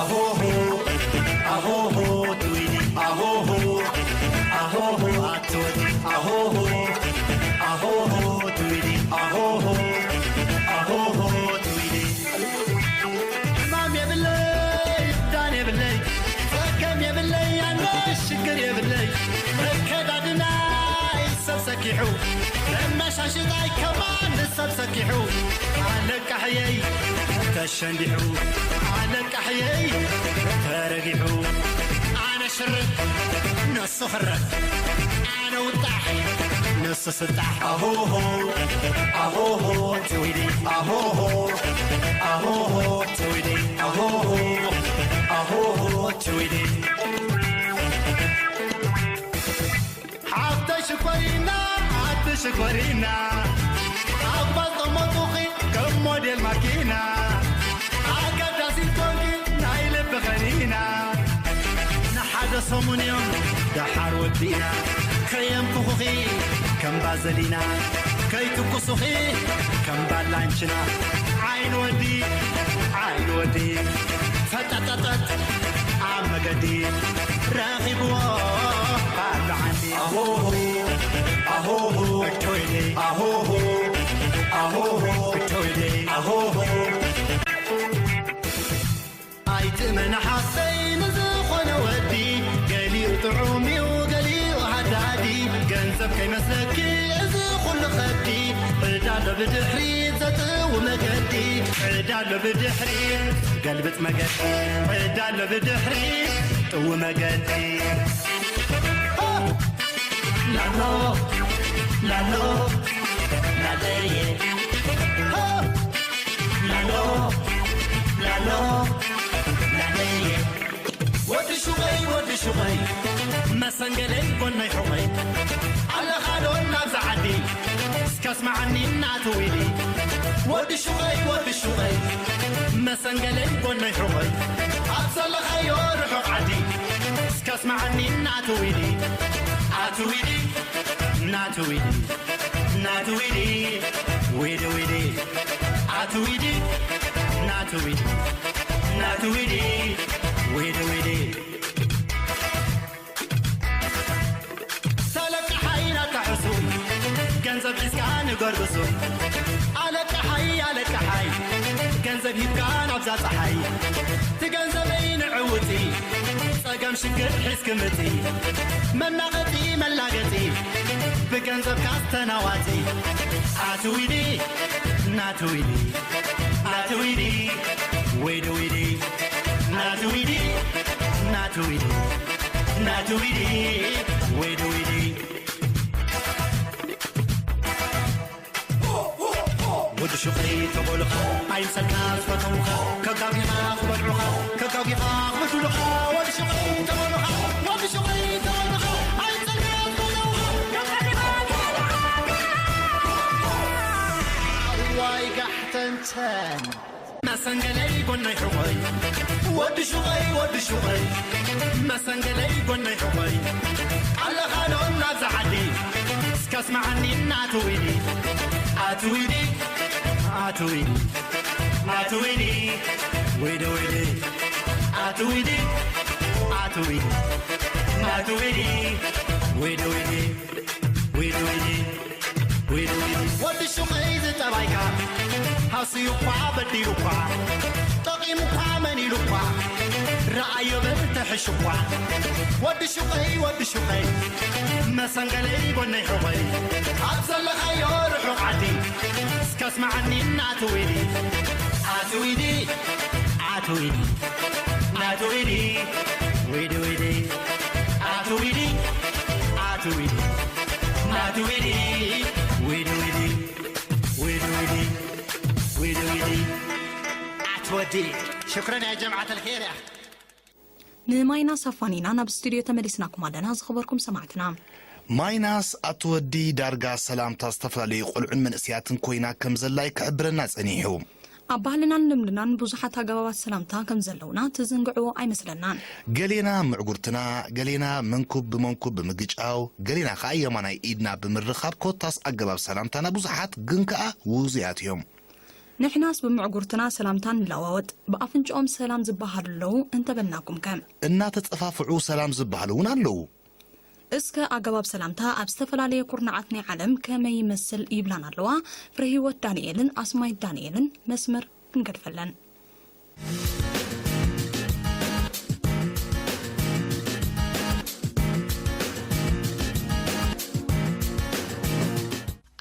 ኣሆሆ፣ ኣሆሆ፣ ትዊዲ፣ ኣሆሆ፣ ኣሆሆ፣ ኣትወዲ፣ ኣሆሆ፣ ኣሆሆ፣ ትዊዲ፣ ኣሆሆ፣ ኣሆሆ፣ ትዊዲ። ሕማም የብለይ፣ ዳን የብለይ፣ ጸገም የብለይ፣ ኣነ ሽግር የብለይ። መከዳድናይ ሰብ ሰኪሑ፣ መመሻሽጣይ ከማን ሰብ ሰኪሑ። ኣለቃሕየይ ተሸንዲሑ፣ ኣለቃሕየይ ተረጊሑ። ኣነ ሽርብ፣ ንሱ ክረብ፣ ኣነ ውጣሕ፣ ንሱ ስጣሕ። ኣሆሆ፣ ኣሆሆ፣ ትዊዲ፣ ኣሆሆ፣ ኣሆሆ፣ ትዊዲ፣ ኣሆሆ፣ ኣሆሆ፣ ትዊዲ። ሓፍተይ ሽኮሪና፣ ኣቲ ሽኮሪና፣ ኣጓል ጠመጡኺ ከም ሞዴል ማኪና። ኣጋ ኮንኪ ናይ ልቢ ኸኒና፣ ንሓደ ሰሙን እዮም ደሓር ወዲእና። ከየንክኹኺ ከም ባዘሊና፣ ከይትኩሱኺ ከም ባላንችና። ዓይን ወዲ፣ ዓይን ወዲ፣ ፈጠጠጠጥ ኣብ መገዲ፣ ረኺብዎ ኣሎ ዓንዲ። ኣሆሆ፣ ኣሆሆ፣ ቶይሌ፣ ኣሆሆ፣ ኣሆሆ፣ ቶይሌ፣ ኣሆሆ። ኣይትእመኒ ሓፍተይ ንዝኾነ ወዲ፣ ገሊኡ ጥዑም እዩ ገሊኡ ሃዳዲ። ገንዘብ ከይመስለኪ እዚ ኩሉ ከብዲ፣ ዕዳ ኣሎ ብድሕሪ ዘጥው መገዲ። ዕዳ ኣሎ ብድሕሪ ገልብጥ መገዲ፣ ዕዳ ኣሎ ብድሕሪ ጥው መገዲ። ላሎ ላሎ ላለየ ላሎ ላሎ ላለየ ወዲ ሹቐይ ወዲ ሹቐይ መሰንገለይ ጎነይ ሑቐይ ኣለኻዶ ናብዛ ዓዲ እስከ ኣስማዓኒ እናትው ኢሊ ወዲ ሹቐይ ወዲ ሹቐይ መሰንገለይ ጎነይ ሑቐይ ኣብ ዘለኻዮ ርሑቕ ዓዲ እስከ ኣስማዓኒ እናትው ኢሊ ኣትው ኢሊ ናትዊዲ ናትዊዲ ዊዲ ዊዲ ኣትዊዲ ናትዊዲ ናትዊዲ ዊዲ ዊዲ ተለቅሓይ ናታ ሕሱም ገንዘብ ሒዝካ ንገርብሱ ኣለቅሓይ ኣለቅሓይ ገንዘብ ሂብካ ናብዛ ፀሓይ ትገንዘበይ ንዕውቲ ጸገም ሽግር ሒዝኪ ምጺ መናቐጺ መላገጺ ብገንዘብካ ዝተናዋጺ ኣትዊዲ ናትዊዲ ኣትዊዲ ዊዲ ዊዲ ናትዊዲ ናትዊዲ ናትዊዲ ዊዲ ዊዲ ወዲ ሹቐይ ተበሉኻ ኣይምሰልካ ዝፈተውኻ ከጋጊኻ ክበልዑኻ ከጋጊኻ ክበድሉኻ ወዲ ሹቐይ ተበሉኻ ወዲ ሹቐይ ተበሉኻ ኣይምሰልካ ዝፈተውኻ ከጋጊኻ ክበልዑኻ ዋይ ጋሕተንተን መሰንገለይ ጎነይ ሕቖይ ወዲ ሹቐይ ወዲ ሹቐይ መሰንገለይ ጎነይ ሕቖይ ኣለኻ ዶ ናብዛ ዓዲ እስከ ኣስማዓኒ ናትዊዲ ኣትዊዲ ኣትዊዲ ኣትዊዲ ወይዲ ወይዲ ኣትዊዲ ኣትዊዲ ኣትዊዲ ወይዲ ወይዲ ወይዲ ወይዲ ወይዲ ወይዲ ወዲ ሹቐይ ዝጠባይካ ሃስዩ እኳ በዲሉ እኳ ጠቒሙ እኳ መን ኢሉ እኳ ረኣዮ በል ተሕሹ እኳ ወዲ ሹቐይ ወዲ ሹቐይ መሰንገለይ ጎነይ ሕቖይ ኣብ ዘለኻዮ ርሑቕ ዓዲ እስከ ኣስማዓኒ ናትዊዲ ኣትዊዲ ኣትዊዲ ናትዊዲ ዊዲ ዊዲ ኣትዊዲ ኣትዊዲ ናትዊዲ ዊዲ ዊዲ ዊዲ ዊዲ ዊዲ ዊዲ ዊዲ ኣትወዲ ሽክረን ያ ጀምዓት ኣልኸይር ያ ንማይናስ ኣፋኒና ናብ ስቱድዮ ተመሊስናኩም ኣለና። ዝኸበርኩም ሰማዕትና። ማይናስ ኣትወዲ ዳርጋ ሰላምታ ዝተፈላለዩ ቆልዑን መንእስያትን ኮይና ከም ዘላይ ክሕብረና ጸኒሑ። ኣብ ባህልናን ልምድናን ብዙሓት ኣገባባት ሰላምታ ከም ዘለውና ትዝንግዕዎ ኣይመስለናን። ገሌና ምዕጉርትና፣ ገሌና መንኩብ ብመንኩብ ብምግጫው፣ ገሌና ከኣ የማናይ ኢድና ብምርኻብ ኮታስ ኣገባብ ሰላምታና ብዙሓት ግን ከኣ ውዙያት እዮም። ንሕናስ ብምዕጉርትና ሰላምታ ንለዋወጥ፣ ብኣፍንጭኦም ሰላም ዝበሃሉ ኣለዉ እንተበልናኩም ከ? እናተጸፋፍዑ ሰላም ዝበሃሉ እውን ኣለዉ። እስከ ኣገባብ ሰላምታ ኣብ ዝተፈላለየ ኩርናዓት ናይ ዓለም ከመይ ይመስል ይብላን ኣለዋ። ፍረህይወት ዳንኤልን ኣስማይት ዳንኤልን መስመር ክንገድፈለን።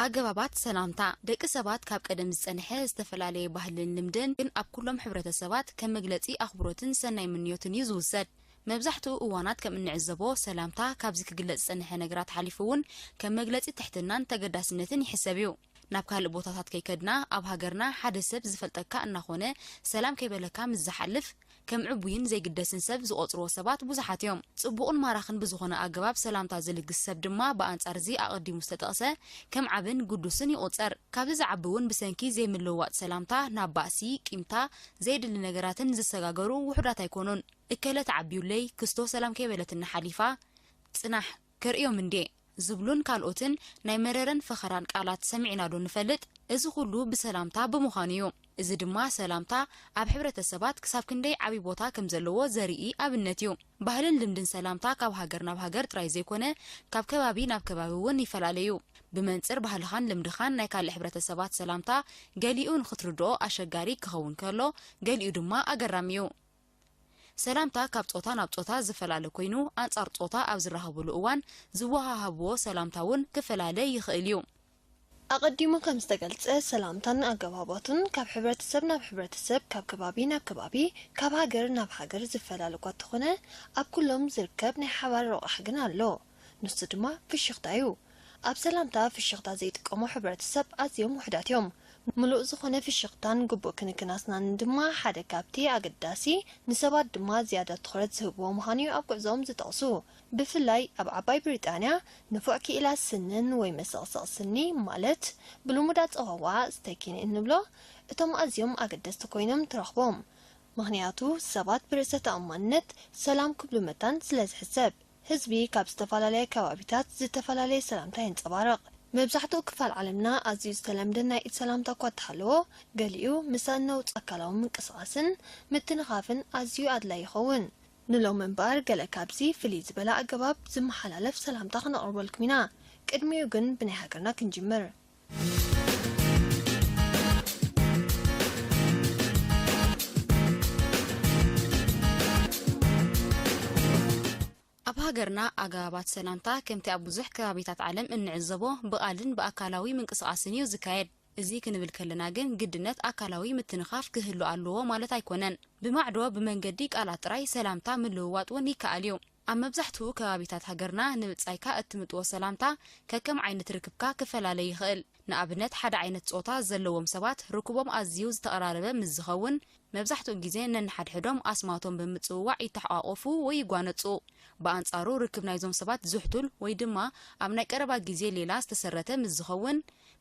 ኣገባባት ሰላምታ። ደቂ ሰባት ካብ ቀደም ዝጸንሐ ዝተፈላለየ ባህልን ልምድን ግን ኣብ ኩሎም ሕብረተሰባት ከም መግለጺ ኣኽብሮትን ሰናይ ምንዮትን እዩ ዝውሰድ። መብዛሕትኡ እዋናት ከም እንዕዘቦ ሰላምታ ካብዚ ክግለጽ ዝጸንሐ ነገራት ሓሊፉ እውን ከም መግለጺ ትሕትናን ተገዳስነትን ይሕሰብ እዩ። ናብ ካልእ ቦታታት ከይከድና ኣብ ሃገርና ሓደ ሰብ ዝፈልጠካ እናኾነ ሰላም ከይበለካ ምስ ዝሓልፍ ከም ዕቡይን ዘይግደስን ሰብ ዝቖጽርዎ ሰባት ብዙሓት እዮም። ጽቡቕን ማራኽን ብዝኾነ ኣገባብ ሰላምታ ዝልግስ ሰብ ድማ ብኣንጻር እዚ ኣቐዲሙ ዝተጠቕሰ ከም ዓብን ግዱስን ይቑጸር። ካብዚ ዝዓቢ እውን ብሰንኪ ዘይምልውዋጥ ሰላምታ ናብ ባእሲ፣ ቂምታ፣ ዘየድሊ ነገራትን ዝሰጋገሩ ውሑዳት ኣይኮኑን። እከለ ተዓብዩለይ፣ ክስቶ ሰላም ከይበለትና ሓሊፋ፣ ጽናሕ፣ ከርእዮም እንዴ? ዝብሉን ካልኦትን ናይ መረረን ፈኸራን ቃላት ሰሚዕና ዶ ንፈልጥ? እዚ ኩሉ ብሰላምታ ብምዃኑ እዩ። እዚ ድማ ሰላምታ ኣብ ሕብረተሰባት ክሳብ ክንደይ ዓቢ ቦታ ከም ዘለዎ ዘርኢ ኣብነት እዩ። ባህልን ልምድን ሰላምታ ካብ ሃገር ናብ ሃገር ጥራይ ዘይኮነ፣ ካብ ከባቢ ናብ ከባቢ እውን ይፈላለ እዩ። ብመንጽር ባህልኻን ልምድኻን ናይ ካልእ ሕብረተሰባት ሰላምታ ገሊኡ ንኽትርድኦ ኣሸጋሪ ክኸውን ከሎ፣ ገሊኡ ድማ ኣገራሚ እዩ። ሰላምታ ካብ ጾታ ናብ ጾታ ዝፈላለ ኮይኑ፣ ኣንጻር ጾታ ኣብ ዝራኸብሉ እዋን ዝወሃሃብዎ ሰላምታ እውን ክፈላለ ይኽእል እዩ። ኣቐዲሙ ከም ዝተገልጸ፣ ሰላምታን ኣገባባቱን ካብ ሕብረተሰብ ናብ ሕብረተሰብ፣ ካብ ከባቢ ናብ ከባቢ፣ ካብ ሃገር ናብ ሃገር ዝፈላለ እኳ እንተኾነ፣ ኣብ ኩሎም ዝርከብ ናይ ሓባር ረቋሒ ግን ኣሎ። ንሱ ድማ ፍሽኽታ እዩ። ኣብ ሰላምታ ፍሽኽታ ዘይጥቀሙ ሕብረተሰብ ኣዝዮም ውሑዳት እዮም። ምሉእ ዝኾነ ፍሽኽታን ግቡእ ክንክን ኣስናንን ድማ ሓደ ካብቲ ኣገዳሲ፣ ንሰባት ድማ ዝያዳ ትኹረት ዝህብዎ ምዃኑ እዩ ኣብ ጉዕዞኦም ዝጠቕሱ። ብፍላይ ኣብ ዓባይ ብሪጣንያ፣ ንፉዕ ክኢላ ስንን ወይ መሰቕሰቕ ስኒ፣ ማለት ብልሙድ ኣጸዋውዓ ስቴኪኒ እንብሎ፣ እቶም ኣዝዮም ኣገደስቲ ኮይኖም ትረኽቦም። ምኽንያቱ፣ ሰባት ብርእሰ ተኣማንነት ሰላም ክብሉ መታን ስለ ዝሕሰብ። ህዝቢ ካብ ዝተፈላለየ ከባቢታት ዝተፈላለየ ሰላምታ የንጸባርቕ። መብዛሕትኡ ክፋል ዓለምና ኣዝዩ ዝተለምደ ናይ ኢድ ሰላምታ እኳ እንተሃለዎ፣ ገሊኡ ምስ ኣነውጽ ኣካላዊ ምንቅስቓስን ምትንኻፍን ኣዝዩ ኣድላዪ ይኸውን። ንሎሚ እምበኣር፣ ገለ ካብዚ ፍልይ ዝበለ ኣገባብ ዝመሓላለፍ ሰላምታ ክነቕርበልኩም ኢና። ቅድሚኡ ግን ብናይ ሃገርና ክንጅምር። ኣብ ሃገርና ኣገባባት ሰላምታ ከምቲ ኣብ ብዙሕ ከባቢታት ዓለም እንዕዘቦ ብቓልን ብኣካላዊ ምንቅስቓስን እዩ ዝካየድ። እዚ ክንብል ከለና ግን ግድነት ኣካላዊ ምትንኻፍ ክህሉ ኣለዎ ማለት ኣይኮነን። ብማዕዶ ብመንገዲ ቃላት ጥራይ ሰላምታ ምልውዋጥ እውን ይከኣል እዩ። ኣብ መብዛሕትኡ ከባቢታት ሃገርና ንብጻይካ እትምጥዎ ሰላምታ ከከም ዓይነት ርክብካ ክፈላለ ይኽእል። ንኣብነት፣ ሓደ ዓይነት ጾታ ዘለዎም ሰባት ርክቦም ኣዝዩ ዝተቐራረበ ምስ ዝኸውን፣ መብዛሕትኡ ግዜ ነንሓድሕዶም ኣስማቶም ብምጽውዋዕ ይተሓቋቆፉ ወይ ይጓነጹ። ብኣንጻሩ፣ ርክብ ናይዞም ሰባት ዝሕቱል ወይ ድማ ኣብ ናይ ቀረባ ግዜ ሌላ ዝተሰረተ ምስ ዝኸውን፣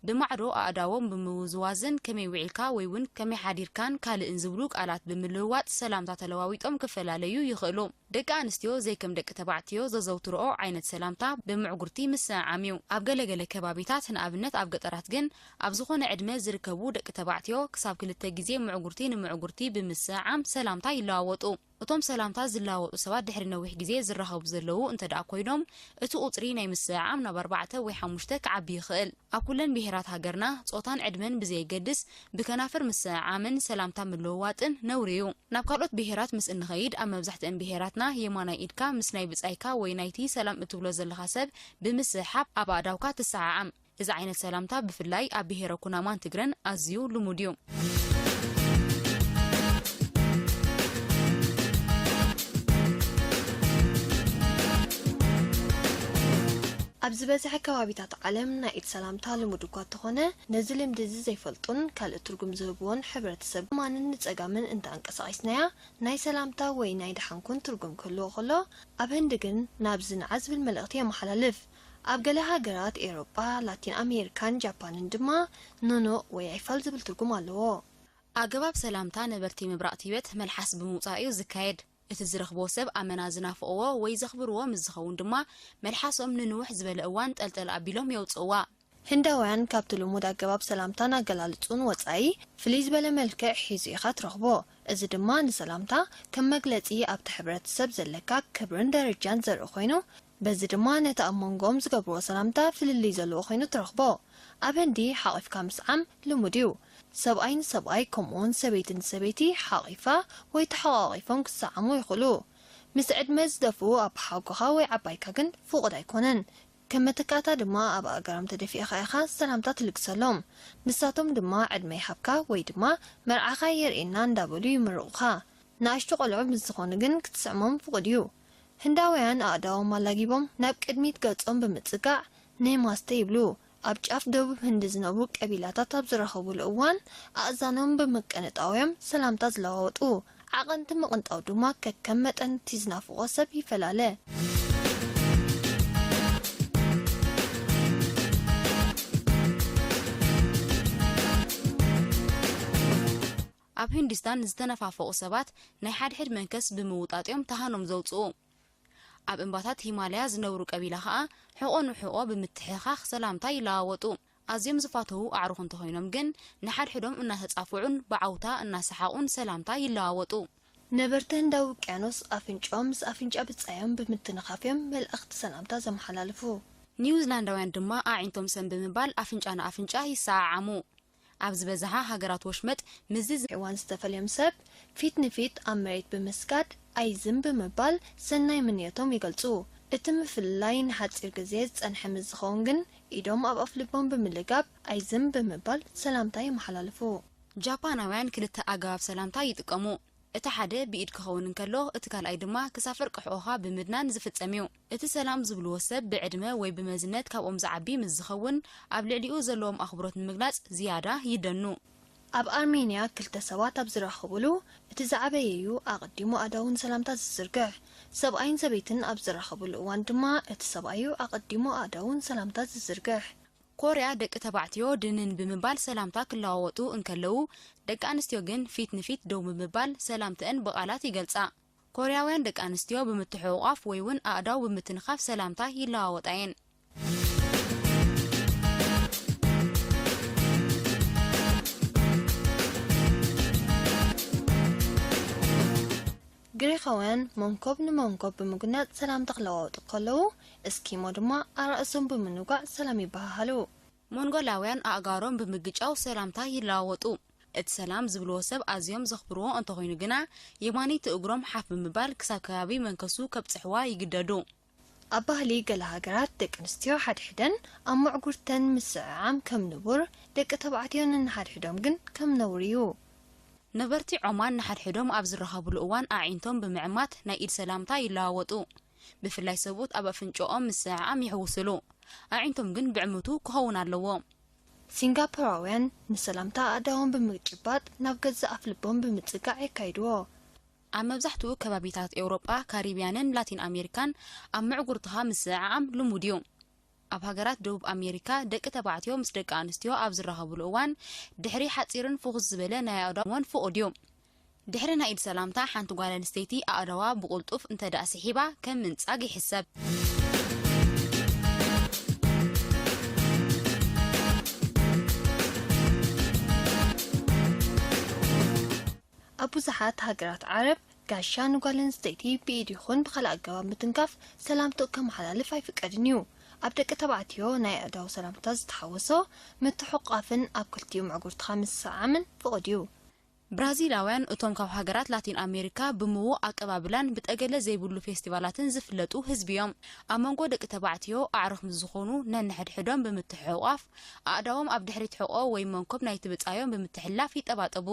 ብማዕዶ ኣእዳዎም ብምውዝዋዝን ከመይ ውዒልካ ወይ እውን ከመይ ሓዲርካን ካልእን ዝብሉ ቃላት ብምልውዋጥ ሰላምታ ተለዋዊጦም ክፈላለዩ ይኽእሉ። ደቂ ኣንስትዮ ዘይከም ደቂ ተባዕትዮ ዘዘውትርኦ ዓይነት ሰላምታ ብምዕጉርቲ ምስዕዓም እዩ። ኣብ ገለገለ ከባቢታት፣ ንኣብነት ኣብ ገጠራት ግን፣ ኣብ ዝኾነ ዕድመ ዝርከቡ ደቂ ተባዕትዮ ክሳብ ክልተ ግዜ ምዕጉርቲ ንምዕጉርቲ ብምስዕዓም ሰላምታ ይለዋወጡ። እቶም ሰላምታ ዝለዋወጡ ሰባት ድሕሪ ነዊሕ ግዜ ዝራኸቡ ዘለዉ እንተ ደኣ ኮይኖም፣ እቲ ቁጽሪ ናይ ምስዕዓም ናብ ኣርባዕተ ወይ ሓሙሽተ ክዓቢ ይኽእል። ኣብ ኩለን ብሄራት ሃገርና፣ ጾታን ዕድመን ብዘየገድስ፣ ብከናፍር ምስዕዓምን ሰላምታ ምልውዋጥን ነውሪ እዩ። ናብ ካልኦት ብሄራት ምስ እንኸይድ፣ ኣብ መብዛሕትአን ብሄራትና የማናይ ኢድካ ምስ ናይ ብጻይካ ወይ ናይቲ ሰላም እትብሎ ዘለኻ ሰብ ብምስሕሓብ ኣብ ኣእዳውካ ትሰዓዓም። እዚ ዓይነት ሰላምታ ብፍላይ ኣብ ብሄረ ኩናማን ትግረን ኣዝዩ ልሙድ እዩ። ኣብ ዝበዝሐ ከባቢታት ዓለም ናይ ኢድ ሰላምታ ልሙድ እኳ እንተኾነ፣ ነዚ ልምዲ እዚ ዘይፈልጡን ካልእ ትርጉም ዝህብዎን ሕብረተሰብ የማንን ንጸጋምን እንተኣንቀሳቒስናያ፣ ናይ ሰላምታ ወይ ናይ ደሓንኩን ትርጉም ክህልዎ ከሎ፣ ኣብ ህንዲ ግን ናብዚ ንዓ ዝብል መልእኽቲ የመሓላልፍ። ኣብ ገለ ሃገራት ኤውሮጳ፣ ላቲን ኣሜሪካን ጃፓንን ድማ ኖኖ ወይ ኣይፋል ዝብል ትርጉም ኣለዎ። ኣገባብ ሰላምታ ነበርቲ ምብራቕ ቲቤት መልሓስ ብምውጻእ እዩ ዝካየድ። እቲ ዝረኽብዎ ሰብ ኣመና ዝናፍቕዎ ወይ ዘኽብርዎ ምስ ዝኸውን ድማ፣ መልሓሶም ንንውሕ ዝበለ እዋን ጠልጠል ኣቢሎም የውጽእዋ። ህንዳውያን ካብቲ ልሙድ ኣገባብ ሰላምታን ኣገላልጹን ወጻኢ፣ ፍልይ ዝበለ መልክዕ ሒዙ ኢኻ ትረኽቦ። እዚ ድማ ንሰላምታ ከም መግለጺ ኣብቲ ሕብረተሰብ ዘለካ ክብርን ደረጃን ዘርኢ ኮይኑ፣ በዚ ድማ ነቲ ኣብ መንጎኦም ዝገብርዎ ሰላምታ ፍልልይ ዘለዎ ኮይኑ ትረኽቦ። ኣብ ህንዲ ሓቒፍካ ምስዓም ልሙድ እዩ። ሰብኣይ ንሰብኣይ ከምኡውን ሰበይቲ ንሰበይቲ ሓቒፋ ወይ ተሓቋቒፎም ክሰዓሙ ይኽእሉ። ምስ ዕድመ ዝደፍኡ ኣቦሓጎኻ ወይ ዓባይካ ግን ፍቑድ ኣይኮነን። ከም መተካእታ ድማ ኣብ ኣእጋሮም ተደፊእኻ ኢኻ ሰላምታ ትልግሰሎም። ንሳቶም ድማ ዕድመ ይሃብካ ወይ ድማ መርዓኻ የርእየና እንዳበሉ ይምርቑኻ። ንኣሽቱ ቆልዑ ምስ ዝኾኑ ግን ክትስዕሞም ፍቑድ እዩ። ህንዳውያን ኣእዳዎም ኣላጊቦም ናብ ቅድሚት ገጾም ብምጽጋዕ ነማስተ ይብሉ። ኣብ ጫፍ ደቡብ ህንዲ ዝነብሩ ቀቢላታት ኣብ ዝራኸቡሉ እዋን ኣእዛኖም ብምቅንጣው እዮም ሰላምታ ዝለዋወጡ። ዓቐንቲ ምቕንጣው ድማ ከከም መጠን እቲ ዝናፍቖ ሰብ ይፈላለ። ኣብ ሂንዱስታን ዝተነፋፈቑ ሰባት ናይ ሓድሕድ መንከስ ብምውጣጥ እዮም ተሃኖም ዘውጽኡ። ኣብ እምባታት ሂማላያ ዝነብሩ ቀቢላ ኸኣ ሕቖ ንሕቖ ብምትሕኻኽ ሰላምታ ይለዋወጡ። ኣዝዮም ዝፋተዉ ኣዕሩኽ እንተኾይኖም ግን ንሓድሕዶም እናተጻፍዑን ብዓውታ እናሰሓቑን ሰላምታ ይለዋወጡ። ነበርቲ ህንዳዊ ውቅያኖስ ኣፍንጫኦም ምስ ኣፍንጫ ብጻዮም ብምትንኻፍ እዮም መልእኽቲ ሰላምታ ዘመሓላልፉ። ኒውዚላንዳውያን ድማ ኣዒንቶም ሰም ብምባል ኣፍንጫ ንኣፍንጫ ይሰዓዓሙ። ኣብ ዝበዝሓ ሃገራት ወሽመጥ ምስዚ ዝ- እዋን ዝተፈልዮም ሰብ ፊት ንፊት ኣብ መሬት ብምስጋድ ኣይዝም ብምባል ሰናይ ምንዮቶም ይገልጹ። እቲ ምፍልላይ ንሓጺር ግዜ ዝጸንሐ ምስ ዝኸውን ግን ኢዶም ኣብ ኣፍልቦም ብምልጋብ ኣይዝም ብምባል ሰላምታ የመሓላልፉ። ጃፓናውያን ክልተ ኣገባብ ሰላምታ ይጥቀሙ። እቲ ሓደ ብኢድ ክኸውን እንከሎ፣ እቲ ካልኣይ ድማ ክሳብ ፍርቂ ሕቖኻ ብምድናን ዝፍጸም እዩ። እቲ ሰላም ዝብልዎ ሰብ ብዕድመ ወይ ብመዝነት ካብኦም ዝዓቢ ምስ ዝኸውን፣ ኣብ ልዕሊኡ ዘለዎም ኣኽብሮት ንምግላጽ ዝያዳ ይደኑ። ኣብ ኣርሜንያ ክልተ ሰባት ኣብ ዝራኸቡሉ፣ እቲ ዝዓበየዩ ኣቐዲሙ ኣእዳዉ ንሰላምታ ዝዝርግሕ። ሰብኣይን ሰበይትን ኣብ ዝራኸቡሉ እዋን ድማ፣ እቲ ሰብኣዩ ኣቐዲሙ ኣእዳዉ ንሰላምታ ዝዝርግሕ። ኮርያ ደቂ ተባዕትዮ ድንን ብምባል ሰላምታ ክለዋወጡ እንከለዉ፣ ደቂ ኣንስትዮ ግን ፊት ንፊት ደው ብምባል ሰላምተአን ብቓላት ይገልጻ። ኮርያውያን ደቂ ኣንስትዮ ብምትሕቑቋፍ ወይ እውን ኣእዳው ብምትንኻፍ ሰላምታ ይለዋወጣ እየን። ግሪኻውያን መንኮብ ንመንኮብ ብምጉናጽ ሰላምታ ክለዋወጡ ከለዉ፣ እስኪሞ ድማ ኣራእሶም ብምንጓዕ ሰላም ይበሃሃሉ። ሞንጎላውያን ኣእጋሮም ብምግጫው ሰላምታ ይለዋወጡ። እቲ ሰላም ዝብልዎ ሰብ ኣዝዮም ዘኽብርዎ እንተኾይኑ ግና፣ የማነይቲ እግሮም ሓፍ ብምባል ክሳብ ከባቢ መንከሱ ከብጽሕዋ ይግደዱ። ኣብ ባህሊ ገለ ሃገራት፣ ደቂ ኣንስትዮ ሓድሕደን ኣብ መዕጉርተን ምስዕዓም ከም ንቡር፣ ደቂ ተባዕትዮ ነንሓድሕዶም ግን ከም ነውሪ እዩ። ነበርቲ ዖማን ንሓድሕዶም ኣብ ዝራኸብሉ እዋን ኣዒንቶም ብምዕማት ናይ ኢድ ሰላምታ ይለዋወጡ። ብፍላይ ሰብኡት ኣብ ኣፍንጭኦም ምስዕዓም ይሕውስሉ። ኣዒንቶም ግን ብዕምቱ ክኸውን ኣለዎ። ሲንጋፖራውያን ንሰላምታ ኣእዳዎም ብምጭባጥ ናብ ገዛእ ኣፍልቦም ብምጽጋዕ የካይድዎ። ኣብ መብዛሕትኡ ከባቢታት ኤውሮጳ፣ ካሪብያንን ላቲን ኣሜሪካን ኣብ ምዕጉርትኻ ምስዕዓም ልሙድ እዩ። ኣብ ሃገራት ደቡብ ኣሜሪካ፣ ደቂ ተባዕትዮ ምስ ደቂ ኣንስትዮ ኣብ ዝራኸብሉ እዋን፣ ድሕሪ ሓጺርን ፍኹስ ዝበለ ናይ ኣእዳዎም ፍቑድ እዩ። ድሕሪ ናይ ኢድ ሰላምታ፣ ሓንቲ ጓል ኣንስተይቲ ኣእዳዋ ብቕልጡፍ እንተ ደኣ ስሒባ፣ ከም ምንጻግ ይሕሰብ። ኣብ ብዙሓት ሃገራት ዓረብ፣ ጋሻ ንጓል ኣንስተይቲ ብኢድ ይኹን ብኻልእ ኣገባብ ምትንካፍ ሰላምትኡ ከመሓላልፍ ኣይፍቀድን እዩ። ኣብ ደቂ ተባዕትዮ ናይ ኣእዳው ሰላምታ ዝተሓወሶ ምትሕቋፍን ኣብ ክልቲኡ ምዕጉርትኻ ምስዕዓምን ፍቑድ እዩ። ብራዚላውያን እቶም ካብ ሃገራት ላቲን ኣሜሪካ ብምዉቕ ኣቀባብላን ብጠገለ ዘይብሉ ፌስቲቫላትን ዝፍለጡ ህዝቢ እዮም። ኣብ መንጎ ደቂ ተባዕትዮ ኣዕሩኽ ምስ ዝኾኑ ነንሕድሕዶም ብምትሕቑቋፍ፣ ኣእዳዎም ኣብ ድሕሪት ሕቖ ወይ መንኮብ ናይቲ ብጻዮም ብምትሕልላፍ ይጠባጠቡ።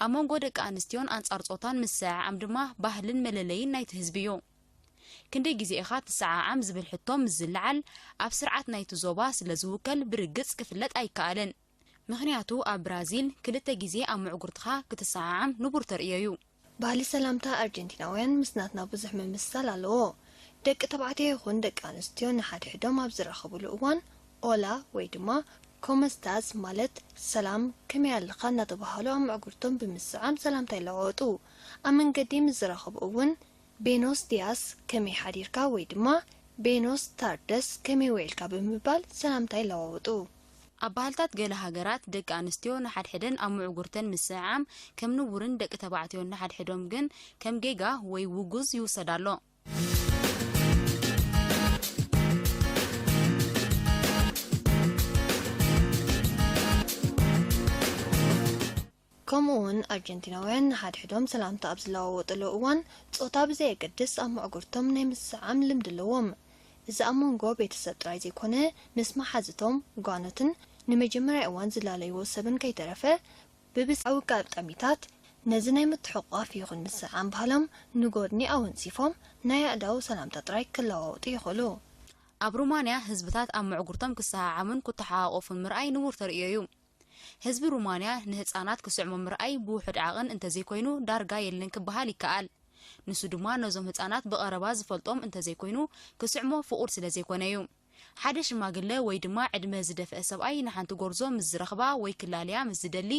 ኣብ መንጎ ደቂ ኣንስትዮን ኣንጻር ጾታን ምስዕዓም ድማ ባህልን መለለይን ናይቲ ህዝቢ እዩ። ክንደይ ግዜ ኢኻ ትሰዓዓም ዝብል ሕቶ ምስ ዝለዓል፣ ኣብ ስርዓት ናይቲ ዞባ ስለ ዝውከል ብርግጽ ክፍለጥ ኣይከኣልን። ምኽንያቱ ኣብ ብራዚል ክልተ ግዜ ኣብ ምዕጉርትኻ ክትሰዓዓም ንቡር ተርእዮ እዩ። ባህሊ ሰላምታ ኣርጀንቲናውያን ምስ ናትና ብዙሕ ምምስሳል ኣለዎ። ደቂ ተባዕትዮ ይኹን ደቂ ኣንስትዮ ንሓድሕዶም ኣብ ዝራኸቡሉ እዋን ኦላ ወይ ድማ ኮመስታዝ ማለት ሰላም፣ ከመይ ኣለኻ እናተባሃሉ ኣብ ምዕጉርቶም ብምስዓም ሰላምታ ይለዋወጡ። ኣብ መንገዲ ምስ ዝራኸቡ እውን ቤኖስ ዲያስ ከመይ ሓዲርካ ወይ ድማ ቤኖስ ታርደስ ከመይ ውዒልካ ብምባል ሰላምታ ይለዋወጡ። ኣብ ባህልታት ገለ ሃገራት ደቂ ኣንስትዮ ንሓድሕደን ኣብ ምዕጉርተን ምስዕዓም ከም ንቡርን ደቂ ተባዕትዮ ንሓድሕዶም ግን ከም ጌጋ ወይ ውጉዝ ይውሰድ ኣሎ። ከምኡ እውን ኣርጀንቲናውያን ንሓድሕዶም ሰላምታ ኣብ ዝለዋወጥሉ እዋን ጾታ ብዘየገድስ ኣብ ምዕጉርቶም ናይ ምስዕዓም ልምዲ ኣለዎም። እዚ ኣብ መንጎ ቤተሰብ ጥራይ ዘይኮነ ምስ መሓዝቶም፣ ጓኖትን ንመጀመርያ እዋን ዝላለይዎ ሰብን ከይተረፈ ብብዝሒ ኣጋጣሚታት ነዚ ናይ ምትሕቑቋፍ ይኹን ምስዕዓም ባህሎም ንጎድኒ ኣወንጺፎም ናይ ኣእዳው ሰላምታ ጥራይ ክለዋወጡ ይኽእሉ። ኣብ ሩማንያ ህዝብታት ኣብ ምዕጉርቶም ክሰዓዓሙን ክተሓቋቖፉን ምርኣይ ንቡር ተርእዮ እዩ። ህዝቢ ሩማንያ ንህጻናት ክስዕሞ ምርኣይ ብውሑድ ዓቕን እንተዘይኮይኑ ዳርጋ የለን ክበሃል ይከኣል። ንሱ ድማ ነዞም ህጻናት ብቐረባ ዝፈልጦም እንተዘይኮይኑ ክስዕሞ ፍቑድ ስለዘይኮነ እዩ። ሓደ ሽማግለ ወይ ድማ ዕድመ ዝደፍአ ሰብኣይ ንሓንቲ ጎርዞ ምስ ዝረኽባ ወይ ክላለያ ምስ ዝደሊ፣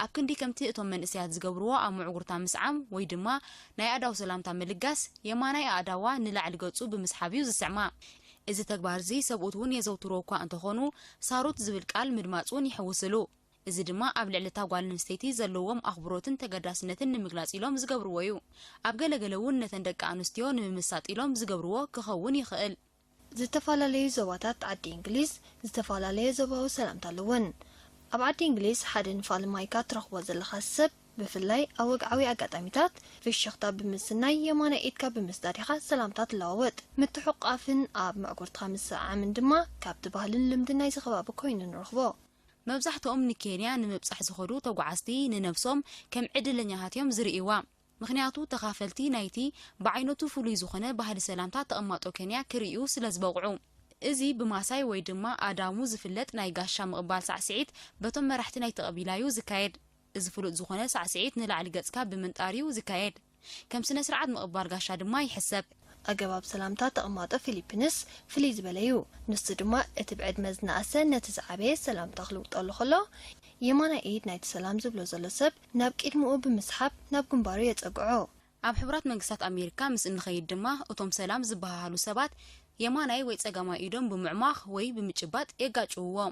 ኣብ ክንዲ ከምቲ እቶም መንእሰያት ዝገብርዎ ኣብ ምዕጉርታ ምስዓም ወይ ድማ ናይ ኣእዳው ሰላምታ ምልጋስ፣ የማናይ ኣእዳዋ ንላዕሊ ገጹ ብምስሓብ እዩ ዝስዕማ። እዚ ተግባር እዚ ሰብኡት እውን የዘውትርዎ እኳ እንተኾኑ፣ ሳሩት ዝብል ቃል ምድማጽ እውን ይሕውስሉ። እዚ ድማ ኣብ ልዕሊ እታ ጓል ኣንስተይቲ ዘለዎም ኣኽብሮትን ተገዳስነትን ንምግላጽ ኢሎም ዝገብርዎ እዩ። ኣብ ገለገለ እውን ነተን ደቂ ኣንስትዮ ንምምሳጥ ኢሎም ዝገብርዎ ክኸውን ይኽእል። ዝተፈላለዩ ዞባታት ዓዲ እንግሊዝ ዝተፈላለየ ዞባዊ ሰላምታ ኣለወን። ኣብ ዓዲ እንግሊዝ ሓደ ንፋል ማይካ ትረኽቦ ዘለኻ ሰብ፣ ብፍላይ ኣብ ወግዓዊ ኣጋጣሚታት፣ ፍሽኽታ ብምስናይ የማናይ ኢድካ ብምስዳድ ኢኻ ሰላምታ ትለዋወጥ። ምትሕቋፍን ኣብ ምዕጉርትኻ ምስዓምን ድማ ካብቲ ባህልን ልምድን ናይዚ ከባቢ ኮይኑ ንረኽቦ። መብዛሕትኦም ንኬንያ ንምብጻሕ ዝኸዱ ተጓዓዝቲ ንነብሶም ከም ዕድለኛታት እዮም ዝርእይዋ። ምኽንያቱ ተኻፈልቲ ናይቲ ብዓይነቱ ፍሉይ ዝኾነ ባህሊ ሰላምታ ተቐማጦ ኬንያ ክርእዩ ስለ ዝበቕዑ። እዚ ብማሳይ ወይ ድማ ኣዳሙ ዝፍለጥ ናይ ጋሻ ምቕባል ሳዕስዒት በቶም መራሕቲ ናይቲ ቀቢላ እዩ ዝካየድ። እዚ ፍሉጥ ዝኾነ ሳዕስዒት ንላዕሊ ገጽካ ብምንጣር እዩ ዝካየድ። ከም ስነ ስርዓት ምቕባል ጋሻ ድማ ይሕሰብ። ኣገባብ ሰላምታ ተቐማጦ ፊሊፒንስ ፍልይ ዝበለ እዩ። ንሱ ድማ እቲ ብዕድመ ዝነኣሰ ነቲ ዝዓበየ ሰላምታ ክልውጠሉ ከሎ፣ የማናይ ኢድ ናይቲ ሰላም ዝብሎ ዘሎ ሰብ ናብ ቅድሚኡ ብምስሓብ ናብ ግንባሩ የጸግዖ። ኣብ ሕቡራት መንግስታት ኣሜሪካ ምስ እንኸይድ ድማ እቶም ሰላም ዝበሃሃሉ ሰባት የማናይ ወይ ጸጋማይ ኢዶም ብምዕማኽ ወይ ብምጭባጥ የጋጭውዎ።